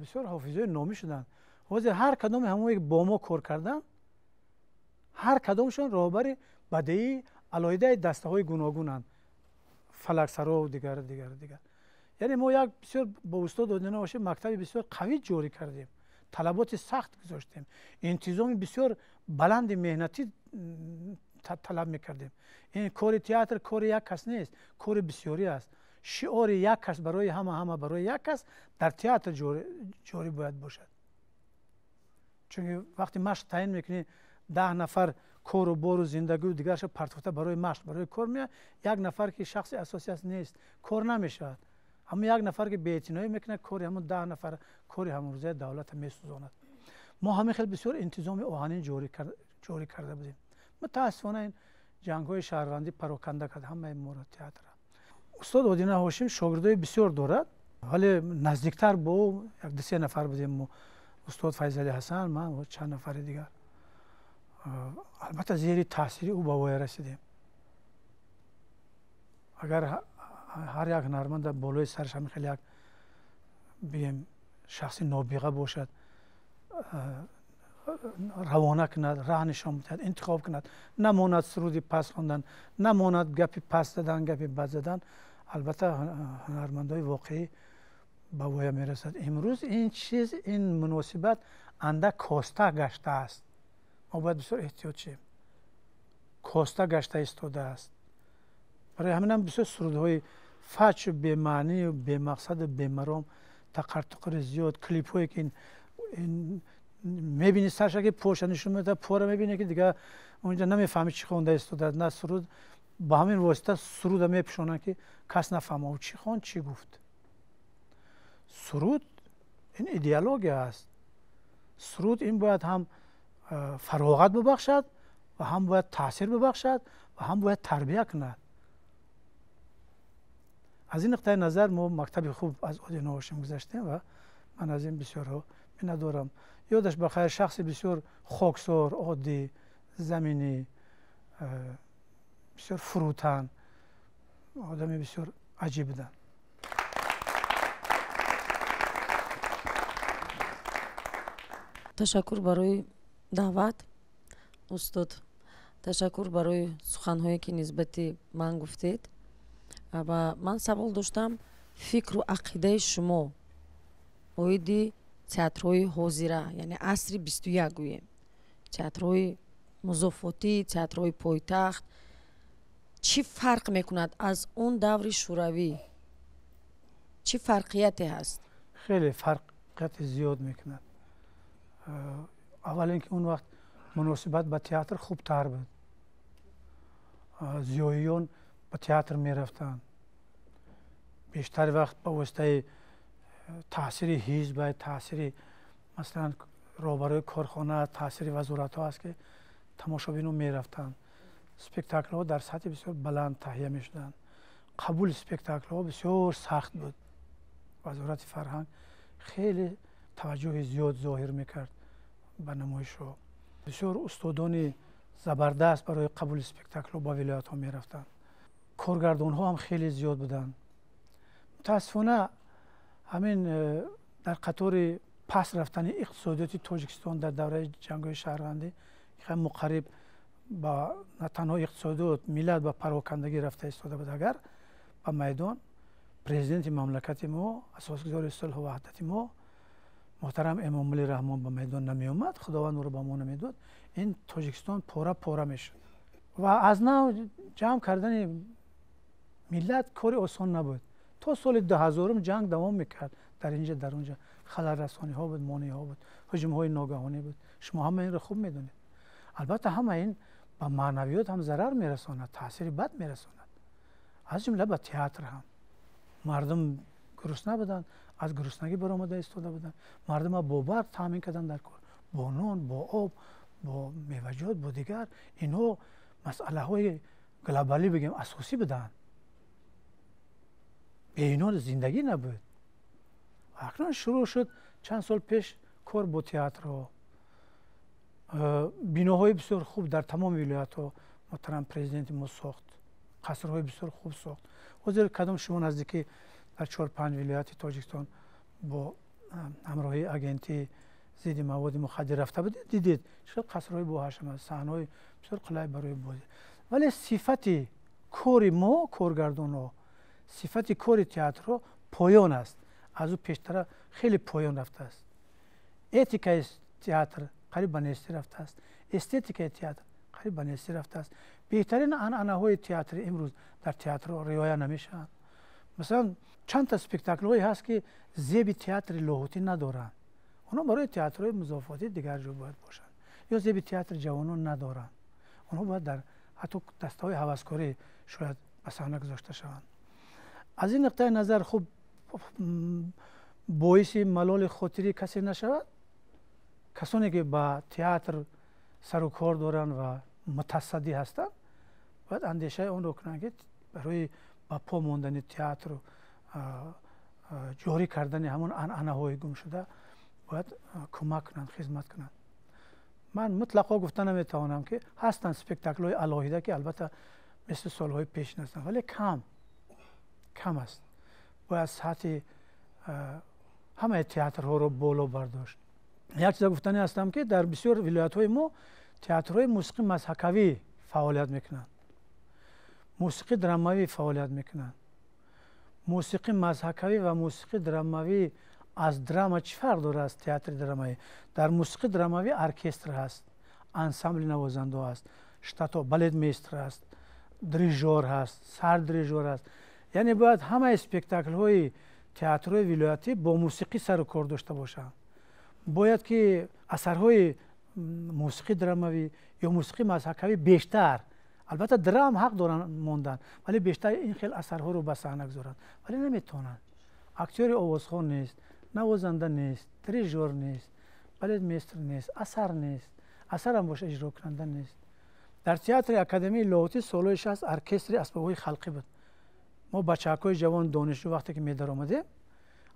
бисёр ҳофизои номӣ шуданд. Ҳозир ҳар кадоме ҳамое ки бо мо кор карданд, ҳар кадомшон роҳбари бадеии алоҳидаи дастаҳои гуногунанд. Фалаксаро дигар, дигар, дигар. Яъне мо як бисёр бо устод Одина Ҳошим мактаби бисёр қавӣ ҷорӣ кардем. Талаботи сахт гузоштем. Интизоми бисёр баланди меҳнатӣ талаб мекардем. Ин кори театр кори як кас нест, кори бисёрӣ аст. Шиори як кас барои ҳама, ҳама барои як кас дар театр ҷорӣ бояд бошад. Чунки вақте машқ таъин мекунӣ, 10 нафар кору бору зиндагию дигарша партофта барои машқ, барои кор меояд, як нафар ки шахси асосӣ аст нест, кор намешавад. Ҳамон як нафар ки беэътиноӣ мекунад, кори ҳамон 10 нафар, кори ҳамонрӯзаи давлата месӯзонад. Мо ҳамин хел бисёр интизоми оҳанин ҷорӣ карда будем. Мутаассифона ин ҷангҳои шаҳрвандӣ пароканда кард ҳамаи моро театра. Устод Одина Ҳошим шогирдои бисёр дорад, вале наздиктар бо ӯ як ду се нафар будем мо. Устод Файзали Ҳасан, ман ва чанд нафари дигар. Албатта зери таъсири ӯ ба воя расидем. Агар ҳар як ҳунарманд дар болои сараш ҳамин хел як бигем шахси нобиға бошад, равона кунад, раҳ нишон бидиҳад, интихоб кунад, намонад суруди паст хондан, намонад гапи паст задан, гапи бад задан, албатта ҳунармандои воқеӣ ба воя мерасад. Имрӯз ин чиз, ин муносибат андак коста гаштааст. Мо бояд бисёр эҳтиёт шем. Коста гашта истодааст. Барои ҳаминам бисёр сурудҳои фачу бемаънию бемақсаду бемаром, тақартуқури зиёд, клипҳое ки мебини сарша ки поша нишон медиҳад, пора мебини ки дигар онҷа намефаҳми чӣ хонда истодааст, на суруд, ба ҳамин восита суруда мепӯшонанд ки кас нафаҳма ӯ чӣ хонд, чӣ гуфт. Суруд ин идеология аст. Суруд ин бояд ҳам фароғат бибахшад ва ҳам бояд таъсир бибахшад ва ҳам бояд тарбия кунад. Аз ин нуқтаи назар мо мактаби хуб аз Одина Ҳошим гузаштем ва ман аз ин бисёрҳо миннатдорам. Ёдаш ба хайр, шахси бисёр хоксор, оддӣ, заминӣ, бисёр фурӯтан, одами бисёр аҷиб буданд. Ташаккур барои даъват, устод. Ташаккур барои суханҳое ки нисбати ман гуфтед. Ва ман савол доштам, фикру ақидаи шумо оиди театрҳои ҳозира, яъне асри 21 гӯем, театрҳои музофотӣ, театрҳои пойтахт чӣ фарқ мекунад аз он даври шӯравӣ? Чӣ фарқияте ҳаст? Хеле фарқияти зиёд мекунад. Аввал ин ки он вақт муносибат ба театр хубтар буд. Зиёиён ба театр мерафтанд. Бештари вақт ба воситаи таъсири ҳизб, таъсири масалан роҳбарои корхона, таъсири вазоратҳо аст ки тамошобинон мерафтанд. Спектаклҳо дар сатҳи бисёр баланд таҳия мешуданд. Қабули спектаклҳо бисёр сахт буд. Вазорати фарҳанг хеле таваҷҷӯҳи зиёд зоҳир мекард ба намоишҳо. Бисёр устодони забардаст барои қабули спектаклҳо ба вилоятҳо мерафтанд. Коргардонҳо ҳам хеле зиёд буданд. Мутаассифона ҳамин дар қатори паст рафтани иқтисодиёти Тоҷикистон дар давраи ҷангҳои шаҳрвандӣ муқарриб ба на танҳо иқтисодиёт, миллат ба парокандагӣ рафта истода буд. Агар ба майдон президенти мамлакати мо, асосгузори сулҳу ваҳдати мо муҳтарам Эмомалӣ Раҳмон ба майдон намеомад, Худованд ӯро ба мо намедод, ин Тоҷикистон пора пора мешуд. Ва аз нав ҷамъ кардани миллат кори осон набуд. То соли 2000 ҷанг давом мекард, дар инҷа дар онҷа халалрасониҳо буд, монеаҳо буд, ҳуҷумҳои ногаҳонӣ буд. Шумо ҳама инро хуб медонед. Албатта ҳама ин ба маънавиёт ҳам зарар мерасонад, таъсири бад мерасонад, аз ҷумла ба театр ҳам. Мардум гурусна буданд, аз гуруснагӣ баромада истода буданд. Мардумро бо барқ таъмин карданд дар кор, бо нон, бо об, бо меваҷот, бо дигар. Инҳо масъалаҳои глобалӣ бигем асосӣ буданд. Бе инҳо зиндагӣ набуд. Акнун шурӯъ шуд чанд сол пеш кор бо театрҳо. Биноҳои бисёр хуб дар тамоми вилоятҳо муҳтарам президенти мо сохт, қасрҳои бисёр хуб сохт. Ҳозир кадом шумо наздикӣ дар 4-5 вилояти Тоҷикистон бо ҳамроҳии агентии зидди маводи мухаддир рафта будед, дидед чӣ қадр қасрҳои боҳашм аст, саҳнаҳои бисёр қулай барои бозӣ. Вале сифати кори мо, коргардонҳо, сифати кори театрҳо поён аст. Аз ӯ пештара хеле поён рафтааст. Этикаи театр қариб ба нестӣ рафтааст, эстетикаи театр қариб ба нестӣ рафтааст. Беҳтарин анъанаҳои театри имрӯз дар театрҳо риоя намешаванд. Масалан, чанд та спектаклҳое ҳаст, ки зеби театри Лоҳутӣ надоранд. Онҳо барои театрҳои музофотӣ дигар ҷо бояд бошанд. Ё зеби театри ҷавонон надоранд. Онҳо бояд дар ҳатто дастаҳои ҳаваскорӣ шояд ба саҳна гузошта шаванд. Аз ин нуқтаи назар хуб боиси малоли хотирӣ касе нашавад. Касоне ки ба театр сару кор доранд ва мутасаддӣ ҳастанд, бояд андешаи онро кунанд, ки барои ба по мондани театру ҷорӣ кардани ҳамон анъанаҳои гумшуда бояд кӯмак кунанд, хизмат кунанд. Ман мутлақо гуфта наметавонам, ки ҳастанд спектаклҳои алоҳида, ки албатта мисли солҳои пешин ҳастанд, вале кам кам аст. Бояд сатҳи ҳамаи театрҳоро боло бардошт. Як чиза гуфтанӣ ҳастам, ки дар бисёр вилоятҳои мо театрҳои мусиқӣ мазҳакавӣ фаъолият мекунанд, мусиқӣ драмавӣ фаъолият мекунанд. Мусиқӣ мазҳакавӣ ва мусиқӣ драмавӣ аз драма чӣ фарқ дорад аз театри драмавӣ? Дар мусиқи драмавӣ оркестр ҳаст, ансамбли навозандаҳо ҳаст, штато балетмейстр ҳаст, дрижор ҳаст, сардрижор ҳаст. Яъне бояд ҳамаи спектаклҳои театрҳои вилоятӣ бо мусиқӣ сару кор дошта бошанд. Бояд ки асарҳои мусиқи драмавӣ ё мусиқи мазҳакавӣ бештар, албатта драм ҳақ доранд мондан, вале бештар ин хел асарҳоро ба саҳна гузоранд. Вале наметавонанд. Актёри овозхон нест, навозанда нест, дирижор нест, балетмейстр нест, асар нест, асарам боша иҷрокунанда нест. Дар театри Академияи Лоҳутӣ солҳои 60 оркестри асбобҳои халқӣ буд. Мо бачаҳакҳои ҷавон донишҷӯ вақте ки медаромадем,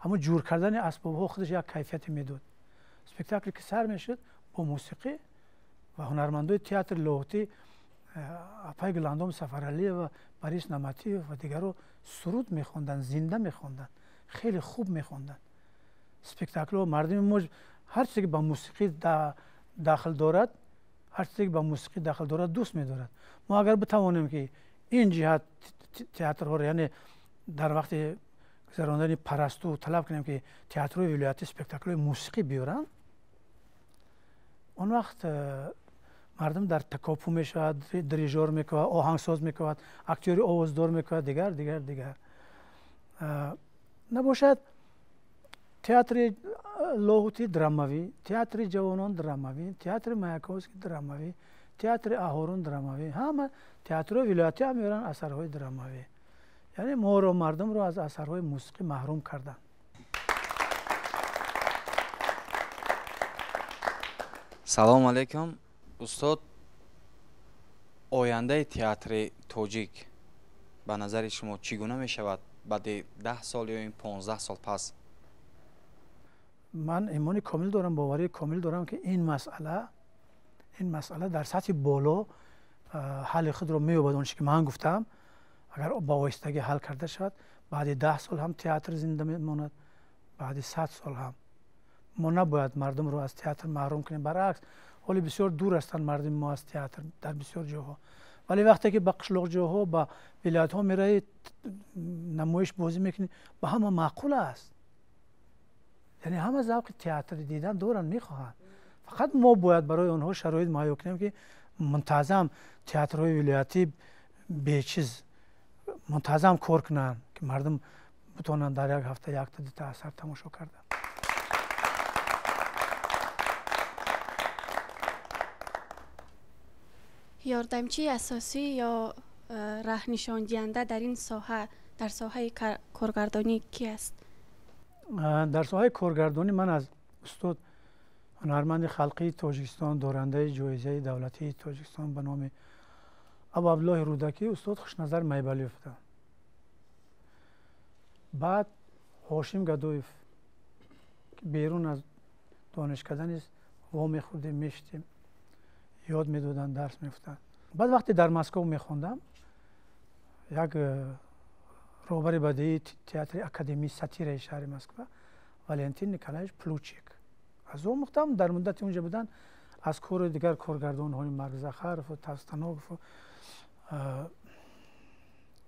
ҳамон ҷур кардани асбобҳо худаш як кайфияте медод. Спектакле ки сар мешуд бо мусиқӣ ва ҳунармандои театри Лоҳутӣ, апай Гуландом Сафаралиева, Борис Наматиев ва дигарро суруд мехонданд, зинда мехонданд, хеле хуб мехонданд. Спектаклҳо мардуми мо ҳар чизе ки ба мусиқӣ дахл дорад, ҳар чизе ки ба мусиқӣ дахл дорад дӯст медорад. Мо агар битавонем, ки ин ҷиҳат театрҳоро, яъне дар вақти гузарондани парасту талаб кунем, ки театрҳои вилоятӣ спектаклҳои мусиқӣ биёранд, он вақт мардум дар такопӯ мешавад, дирижор мекунад, оҳангсоз мекунад, актёри овоздор мекунад, дигар дигар дигар. Набошад театри Лоҳутӣ драмавӣ, театри ҷавонон драмавӣ, театри Маяковский драмавӣ, театри Аҳорун драмавӣ, ҳама театрҳои вилоятӣ ҳам меоранд асарҳои драмавӣ. Яъне моро, мардумро аз асарҳои мусиқӣ маҳрум карданд. Салом алейкум, устод. Ояндаи театри тоҷик ба назари шумо чӣ гуна мешавад баъди 10 сол ё ин 15 сол пас? Ман имони комил дорам, боварии комил дорам, ки ин масъала дар сатҳи боло ҳалли худро меёбад. Он чизе ки ман гуфтам, Агар ба оҳистагӣ ҳал карда шавад, баъди 10 сол ҳам театр зинда мемонад, баъди 100 сол ҳам. Мо набояд мардумро аз театр маҳрум кунем. Баръакс, ҳоле бисёр дур ҳастанд мардуми мо аз театр дар бисёр ҷоҳо. Вале вақте ки ба қишлоқҷоҳо, ба вилоятҳо меравӣ, намоиш бозӣ мекунӣ, ба ҳама маъқул аст. Яъне ҳама завқи театри дидан доранд, мехоҳанд. Фақат мо бояд барои онҳо шароит муҳайё кунем, ки мунтазам театрҳои вилоятӣ бечиз мунтазам кор кунанд, ки мардум битавонанд дар як ҳафта якта дута асар тамошо кардан. Ёрдамчии асосӣ ё раҳнишондиҳанда дар ин соҳа, дар соҳаи коргардонӣ ки аст? Дар соҳаи коргардонӣ ман аз устод ҳунарманди халқии Тоҷикистон, дорандаи ҷоизаи давлатии Тоҷикистон ба номи Абу Абдуллоҳи Рӯдакӣ, устод Хушназар Майбалиев будам. Баъд Ҳошим Гадоев, ки берун аз донишкада низ во мехӯрдем, мешитем, ёд медоданд, дарс мегуфтанд. Баъд вақте дар Москва мехондам, як роҳбари бадеии театри Академияи сатираи шаҳри Москва Валентин Николаевич Плучик, аз ӯ омӯхтам. Дар муддати унҷа будан аз кори дигар коргардонҳои Марк Захарову Тавстанову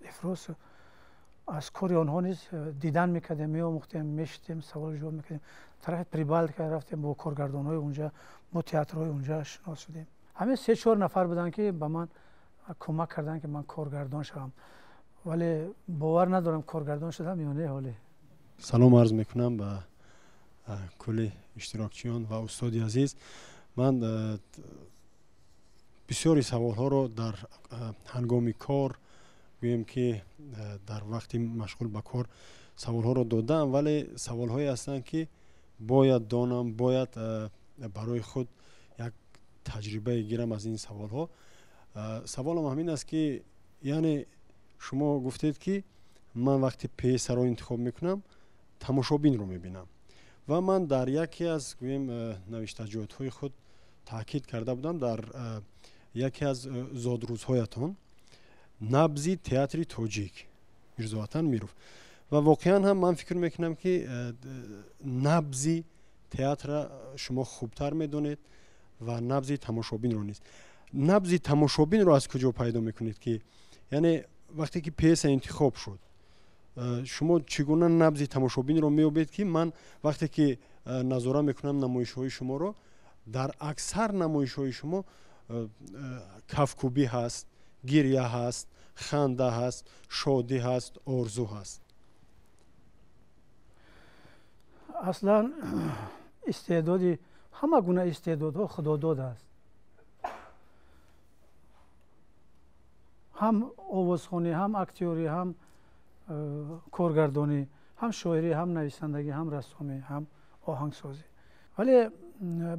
Ефросов, аз кори онҳо низ дидан мекардем, меомӯхтем, мешитем, саволу ҷавоб мекардем. Тарафи Прибалтика рафтем, бо коргардонҳои унҷа, бо театрҳои унҷа шинос шудем. Ҳамин 3-4 нафар буданд, ки ба ман кӯмак карданд, ки ман коргардон шавам. Вале бовар надорам коргардон шудам ё не ҳоле. Салом арз мекунам ба кулли иштирокчиён ва устоди азиз. Ман бисёри саволҳоро дар ҳангоми кор, гӯем ки дар вақти машғул ба кор саволҳоро додаам, вале саволҳое ҳастанд, ки бояд донам, бояд барои худ як таҷрибае гирам аз ин саволҳо. Саволам ҳамин аст, ки яъне шумо гуфтед, ки ман вақти пьесаро интихоб мекунам, тамошобинро мебинам ва ман дар яке аз, гӯем, навиштаҷотҳои худ таъкид карда будам дар яке аз зодрӯзҳоятон набзи театри тоҷик Мирзоватан Миров. Ва воқеан ҳам ман фикр мекунам, ки набзи театра шумо хубтар медонед ва набзи тамошобинро низ. Набзи тамошобинро аз куҷо пайдо мекунед, ки яъне вақте ки пьеса интихоб шуд, шумо чӣ гуна набзи тамошобинро меёбед, ки ман вақте ки назора мекунам намоишҳои шуморо, дар аксар намоишҳои шумо кафкӯбӣ ҳаст, гиря ҳаст, ханда ҳаст, шодӣ ҳаст, орзу ҳаст? Аслан истеъдоди ҳама гуна истеъдодҳо худодод аст. Ҳам овозхонӣ, ҳам актёрӣ, ҳам коргардонӣ, ҳам шоирӣ, ҳам нависандагӣ, ҳам рассомӣ, ҳам оҳангсозӣ. Вале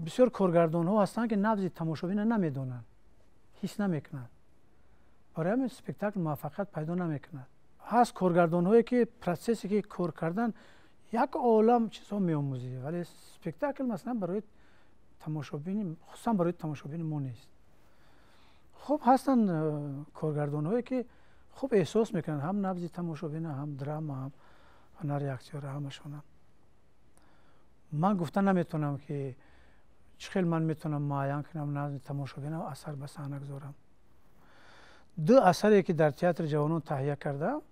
бисёр коргардонҳо ҳастанд, ки набзи тамошобина намедонанд, ҳис намекунанд. Барои ҳамин спектакл муваффақият пайдо намекунад. Ҳаст коргардонҳое, ки процессе ки кор кардан як олам чизҳо меомӯзӣ, вале спектакл масалан барои тамошобини, хусусан барои тамошобини мо нест. Хуб, ҳастанд коргардонҳое, ки хуб эҳсос мекунанд ҳам набзи тамошобина, ҳам драма, ҳам ҳунари актёра, ҳамашона. Ман гуфта наметавонам, ки чӣ хел ман метавонам муайян кунам набзи тамошобина, асар ба саҳна гузорам. Ду асаре, ки дар театри ҷавонон таҳия кардам,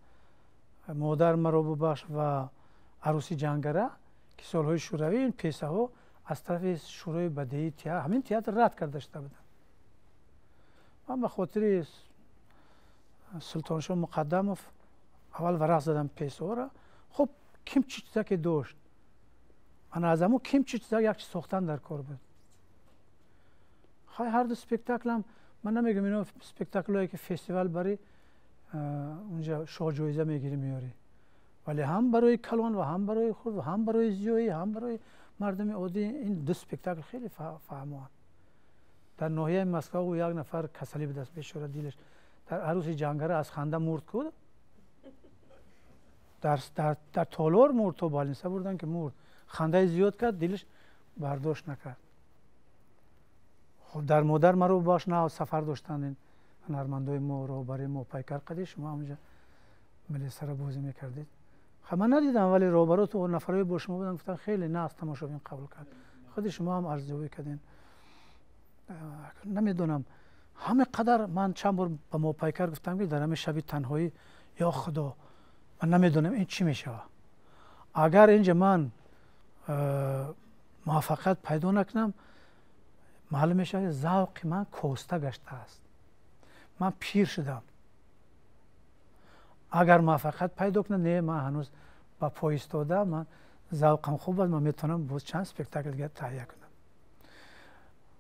Модар маро бубахш ва Арӯси ҷангара, ки солҳои шӯравӣ ин пьесаҳо аз тарафи шӯрои бадеии театр, ҳамин театр рад карда шуда буданд. Ман ба хотири Султоншоҳ Муқаддамов аввал варақ задам пьесаҳоро. Хуб, ким чӣ чиза ки дошт, ана аз ҳамун ким чӣ чиза як чиз сохтан дар кор буд. Хай, ҳар ду спектаклам, ман намегӯям ино спектаклҳое, ки фестивал барӣ, унҷа шоҳ ҷоиза мегирӣ меёрӣ, вале ҳам барои калон ва ҳам барои хурд ва ҳам барои зиёӣ, ҳам барои мардуми оддӣ ин ду спектакл хеле фаҳмоанд. Дар ноҳияи Москва ӯ як нафар касалӣ будаст, бечора, дилаш дар Арӯси ҷангара аз ханда мурд ку, дар толор мурд, то больница бурдан ки мурд. Хандаи зиёд кард, дилаш бардошт накард. Хуб, дар Модар маро бубахш на сафар доштанд ин ҳунармандои мо, роҳбари мо Пайкар Қадир, шумо ҳамонҷа Милисаро бозӣ мекардед. Ман надидам, вале роҳбароту нафарҳои бо шумо буданд, гуфтанд хеле нағз тамошобин қабул кард. Худи шумо ҳам арзёбӣ кардем. Намедонам, ҳама қадар ман чанд бор ба Мопайкар гуфтам, ки дар ҳамин шаби танҳоӣ, ё Худо, ман намедонам ин чӣ мешавад. Агар инҷа ман муваффақият пайдо накунам, маълум мешавад, завқи ман коста гаштааст, ман пир шудам. Агар муваффақият пайдо кунам, не, ман ҳанӯз ба по истода, ман завқам хуб аст, ман метавонам боз чанд спектакл дигар таҳия кунам.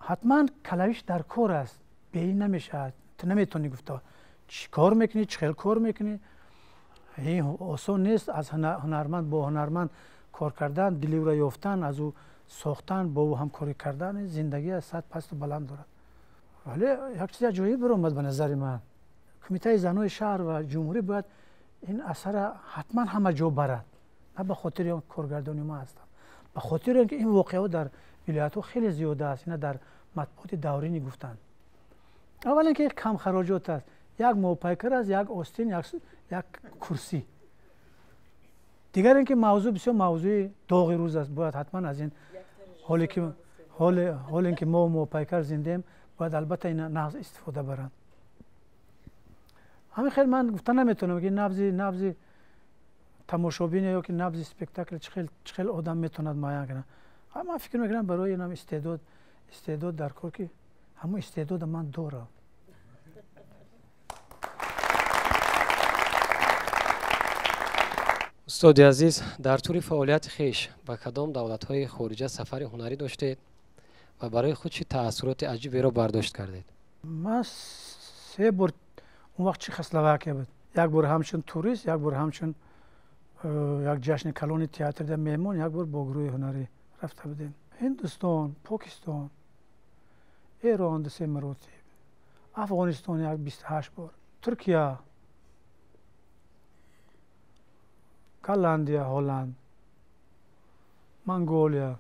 Ҳатман калавиш дар кор аст, беин намешавад. Ту наметавонӣ гуфта чӣ кор мекунӣ, чӣ хел кор мекунӣ. Ин осон нест, аз ҳунарманд бо ҳунарманд кор кардан, дили ӯро ёфтан, аз ӯ сохтан, бо ӯ ҳамкорӣ кардан, зиндагӣ аз сад пасту баланд дорад. Вале як чизи аҷоиб баромад ба назари ман. Кумитаи занои шаҳр ва ҷумҳурӣ бояд ин асарро ҳатман ҳама ҷо барад. На ба хотири он коргардони ма ҳастам, ба хотири он ки ин воқеаҳо дар вилоятҳо хеле зиёда аст. Ина дар матбуоти давринӣ гуфтанд. Аввалин ки камхароҷот аст, як мопайкар аст, як остин, як курсӣ. Дигар ин ки мавзӯъ бисёр мавзӯи доғи рӯз аст. Бояд ҳатман аз ин ҳоле ки мо мопайкар зиндаем, бояд албатта ина нағз истифода баранд. Ҳамин хел ман гуфта наметавонам, ки набзи тамошобин ё ки набзи спектакл чӣ хел одам метавонад муайян кунад. Ман фикр мекунам, барои инам истеъдод дар кор, ки ҳамон истеъдода ман дорам. Устоди азиз, дар тӯли фаъолияти хеш ба кадом давлатҳои хориҷа сафари ҳунарӣ доштед ва барои худ чӣ таассуроти аҷиберо бардошт кардед? Ман се бор, он вақт Чехословакия буд, як бор ҳамчун турист, як бор ҳамчун як ҷашни калони театрда меҳмон, як бор бо гурӯҳи ҳунарӣ рафта будем. Ҳиндустон, Покистон, Эрон 2-3 маротиб, Афғонистон як 28 бор, Туркия, Голландия, Ҳолланд, Монголия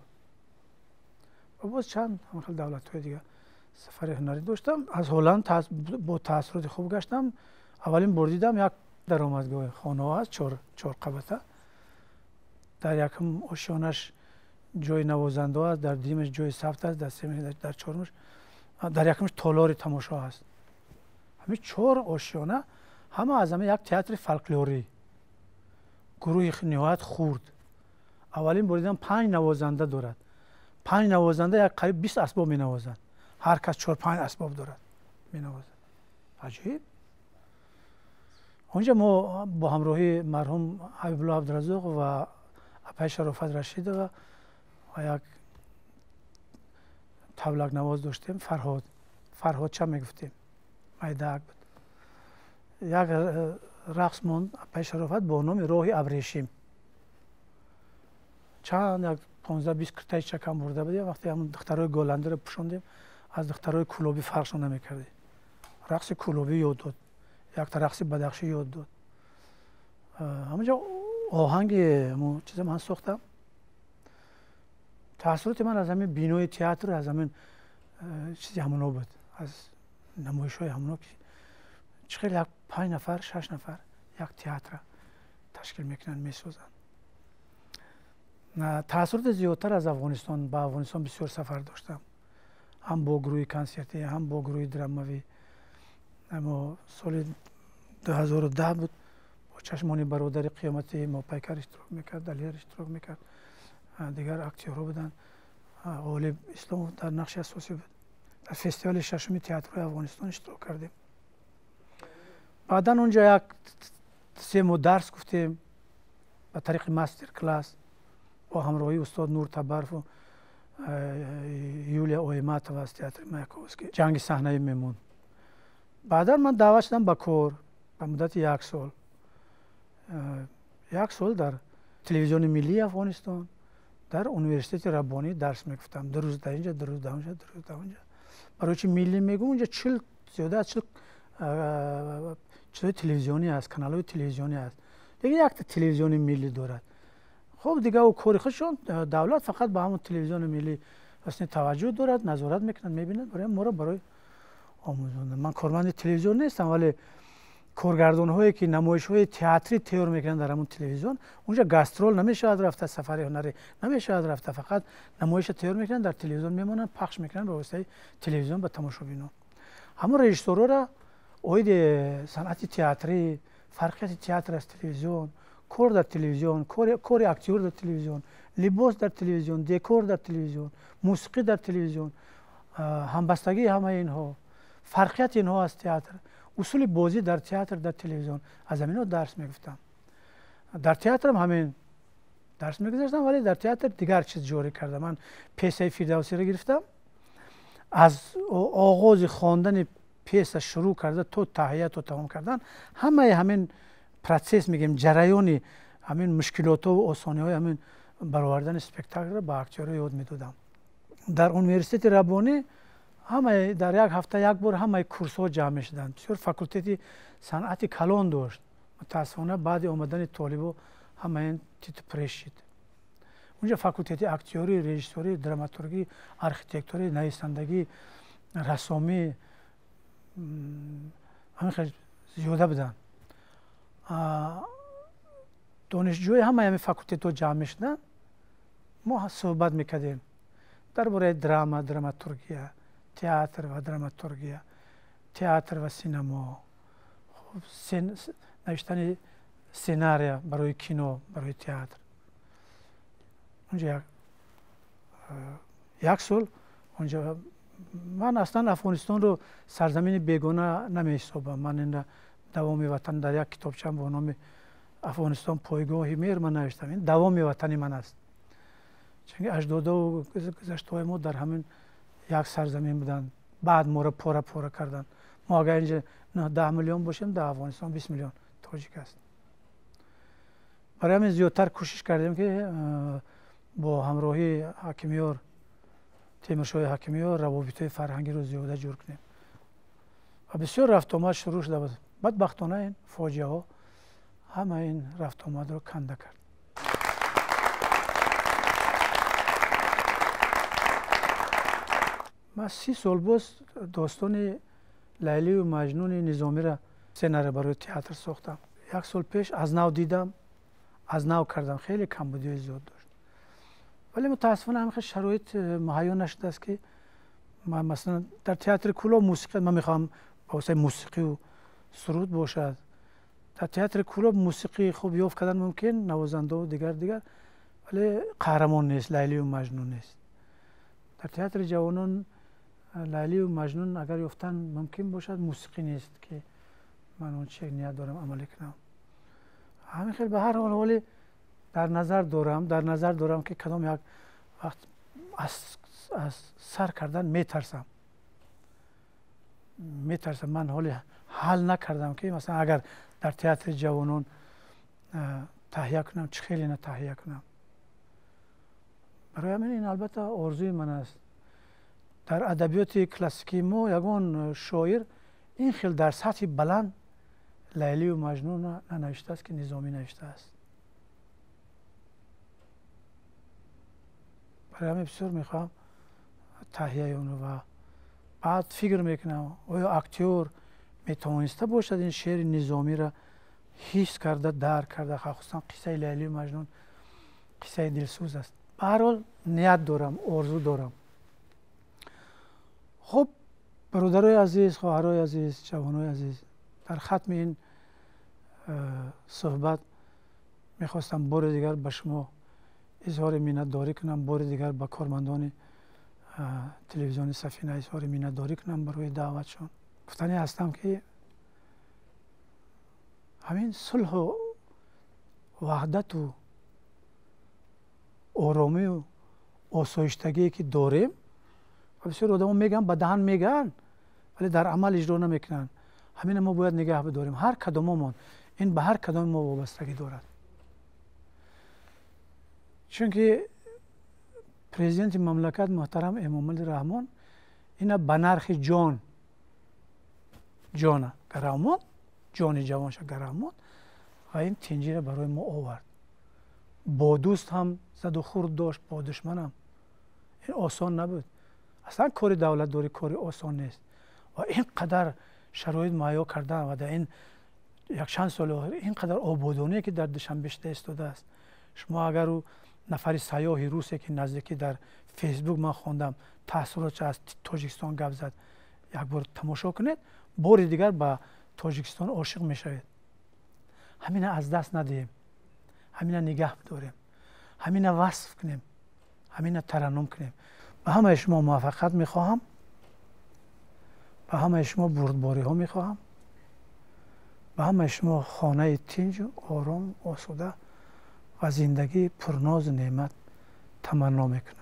ва боз чанд ҳамхел давлатҳои дигар сафари ҳунарӣ доштам. Аз Ҳолланд бо таассуроти хуб гаштам. Аввалин бор дидам як даромадгоҳи хонаҳо аст, чорқабата. Дар якум ошёнаш ҷои навозандаҳо аст, дар дуюмаш ҷои сафт аст, дар сеюмаш, дар чорумаш, дар якумаш толори тамошо аст. Ҳамин чор ошёна ҳама аз ҳама як театри фолклорӣ, гурӯҳи ниҳоят хурд. Аввалин бор дидам 5 навозанда дорад. 5 навозанда як қариб 20 асбоб менавозанд. Ҳар кас 4-5 асбоб дорад, менавозад. Аҷиб. Онҷа мо бо ҳамроҳии марҳум Ҳабибулло Абдуразоқ ва апаи Шарофат Рашидова ва як таблакнавоз доштем, Фарҳод. Фарҳодча мегуфтем, майдаак буд. Як рақс монд апаи Шарофат бо номи роҳи абрешим. Чанд як 15-20 киртаи чакам бурда будем. Вақте ҳамон духтарои голландиро пӯшондем, аз духтарои кӯлобӣ фарқшон намекардем. Рақси кӯлобӣ ёд дод, якта рақси бадахшӣ ёд дод. Ҳамонҷо оҳанги ҳамон чиза ман сохтам. Таассуроти ман аз ҳамин бинои театр, аз ҳамин чизи ҳамоно буд, аз намоишҳои ҳамоно, ки чӣ хел як 5 нафар, 6 нафар як театра ташкил мекунанд, месозанд. Таассуроти зиёдтар аз Афғонистон. Ба Афғонистон бисёр сафар доштам, ҳам бо гурӯҳи консертӣ, ҳам бо гурӯҳи драмавӣ. Мо соли 2010 буд, бо чашмони бародари қиёмати Мопайкар иштирок мекард, Далер иштирок мекард, дигар актёрҳо буданд. Ғолиб Исломов дар нақши асосӣ буд. Дар фестивали шашуми театрҳои Афғонистон иштирок кардем. Баъдан онҷо як 3 моҳ дарс гуфтем ба тариқи мастер-класс бо ҳамроҳии устод Нур Табаров, Юлия Ойматова аз театри Маяковский, ҷанги саҳнаӣ мемонд. Баъдан ман даъват шудам ба кор ба муддати як сол. Як сол дар телевизиони миллии Афғонистон, дар университети Раббонӣ дарс мегуфтам. 2 рӯз дар инҷа, 2 рӯз дар онҷа, 2 рӯз дар онҷа. Барои чи миллӣ мегӯм, онҷа 40, зиёда аз 40 чизҳои телевизионӣ аст, каналҳои телевизионӣ аст. Дигар якта телевизиони миллӣ дорад. Хуб, дигар ӯ кори худшон, давлат фақат ба ҳамон телевизиони миллӣ ҳусни таваҷҷӯҳ дорад, назорат мекунад, мебинад. Барои моро барои омӯзондан. Ман корманди телевизион нестам, вале Коргардонҳое ки намоишҳои театрӣ тайёр мекунанд дар ҳамон телевизион, унҷа гастрол намешавад рафта, сафари ҳунарӣ намешавад рафта, фақат намоиша тайёр мекунанд, дар телевизион мемонанд, пахш мекунанд ба воситаи телевизион ба тамошобинон. Ҳамон режиссёрҳоро оиди санъати театрӣ, фарқияти театр аз телевизион, кор дар телевизион, кори актёр дар телевизион, либос дар телевизион, декор дар телевизион, мусиқӣ дар телевизион, ҳамбастагии ҳамаи инҳо, фарқияти инҳо аз театр, усули бозӣ дар театр, дар телевизион, аз ҳаминҳо дарс мегуфтам. Дар театрам ҳамин дарс мегузаштам, вале дар театр дигар чиз ҷорӣ кардам. Ман пьесаи Фирдавсиро гирифтам, аз оғози хондани пьеса шурӯъ карда то таҳия, то тамом кардан, ҳамаи ҳамин процесс мегӯем, ҷараёни ҳамин мушкилотҳову осониҳои ҳамин баровардани спектаклро ба актёрҳо ёд медодам. Дар университети Раббонӣ ҳамаи дар як ҳафта як бор ҳамаи курсҳо ҷамъ мешуданд. Бисёр факултети санъати калон дошт. Мутаассифона баъди омадани толибо ҳамаи ин титу преш шид. Унҷа факултети актёрӣ, режиссёрӣ, драматургӣ, архитекторӣ, нависандагӣ, рассомӣ ҳамин хел зиёда буданд. Донишҷӯи ҳамаи ҳамин факултетҳо ҷамъ мешуданд, мо суҳбат мекардем дар бораи драма, драматургия, театр ва драматургия, театр ва синемо, хуб, навиштани сценария барои кино, барои театр. Унҷа як сол унҷа ман аслан Афғонистонро сарзамини бегона намеҳисобам. Ман инра давоми ватан дар як китобчаам бо номи Афғонистон пойгоҳи меҳр ман навиштам. Ин давоми ватани ман аст, чунки аҷдодову гузаштаҳои мо дар ҳамин як сарзамин буданд. Баъд моро пора пора карданд. Мо агар инҷа 10 миллион бошем, дар Афғонистон 20 миллион тоҷик аст. Барои ҳамин зиёдтар кӯшиш кардем ки бо ҳамроҳии ҳакимиёр, Темуршоҳи ҳакимиёр равобитҳои фарҳангиро зиёда ҷур кунем ва бисёр рафтуомад шурӯъ шуда буд. Бадбахтона ин фоҷиаҳо ҳама ин рафтуомадро канда кард. Ман 30 сол боз достони Лайлию Маҷнуни Низомиро сценария барои театр сохтам. Як сол пеш аз нав дидам, аз нав кардам, хеле камбудиҳои зиёд дошт. Вале мутаассифона ҳамин хел шароит муҳайё нашудааст ки ман масалан дар театри Кӯлоб мусиқӣ, ман мехоҳам ба воситаи мусиқию суруд бошад. Дар театри Кӯлоб мусиқии хуб ёфт кардан мумкин, навозандаву дигар дигар, вале қаҳрамон нест, Лайлию Маҷнун нест. Дар театри ҷавонон Лайлию Маҷнун агар ёфтан мумкин бошад, мусиқӣ нест ки ман он чӣ ният дорам амалӣ кунам. Ҳамин хел ба ҳар ҳол ҳоли дар назар дорам ки кадом як вақт аз сар кардан метарсам. Ман ҳоли ҳал накардам ки масалан агар дар театри ҷавонон таҳия кунам, чӣ хеле на таҳия кунам. Барои ҳамин ин албатта орзуи ман аст. Дар адабиёти классикии мо ягон шоир ин хел дар сатҳи баланд Лайлию Маҷнун нанавиштааст ки Низомӣ навиштааст. Барои ҳамин бисёр мехоҳам таҳияи онро ва баъд фикр мекунам оё актёр метавониста бошад ин шеъри Низомиро ҳис карда, дарк карда, хусусан қиссаи Лайлию Маҷнун қиссаи дилсӯз аст. Ба ҳар ҳол ният дорам, орзу дорам. Хуб, бародарои азиз, хоҳарои азиз, ҷавонои азиз, дар хатми ин суҳбат мехостам бори дигар ба шумо изҳори миннатдорӣ кунам, бори дигар ба кормандони телевизиони Сафина изҳори миннатдорӣ кунам барои даъватшон. Гуфтанӣ ҳастам ки ҳамин сулҳу ваҳдату оромию осоиштагие ки дорем, ва бисёр одамо мегӯянд, ба даҳан мегӯянд, вале дар амал иҷро намекунанд. Ҳамина мо бояд нигаҳ бидорем. Ҳар кадомомон, ин ба ҳар кадоми мо вобастагӣ дорад. Чунки президенти мамлакат муҳтарам Эмомалӣ Раҳмон ина ба нархи ҷон, ҷона гарав монд, ҷони ҷавонша гарав монд ва ин тинҷиро барои мо овард. Бо дӯст ҳам заду хурд дошт, бо душманам. Ин осон набуд. Аслан кори давлатдорӣ кори осон нест ва ин қадар шароит муҳайё кардан ва дар ин Якчанд соли охир ин қадар ободоние, ки дар Душанбе шуда истодааст, шумо агар ӯ нафари сайёҳи русе, ки наздикӣ дар Фейсбук ман хондам, таассуротш аз Тоҷикистон гап зад, як бор тамошо кунед, бори дигар ба Тоҷикистон ошиқ мешавед. Ҳамина аз даст надиҳем, ҳамина нигаҳ бидорем, ҳамина васф кунем, ҳамина тараннум кунем. Ба ҳамаи шумо муваффақият мехоҳам, ба ҳамаи шумо бурдбориҳо мехоҳам, ба ҳамаи шумо хонаи тинҷу ором, осуда ва зиндагии пурнозу неъмат таманно мекунам.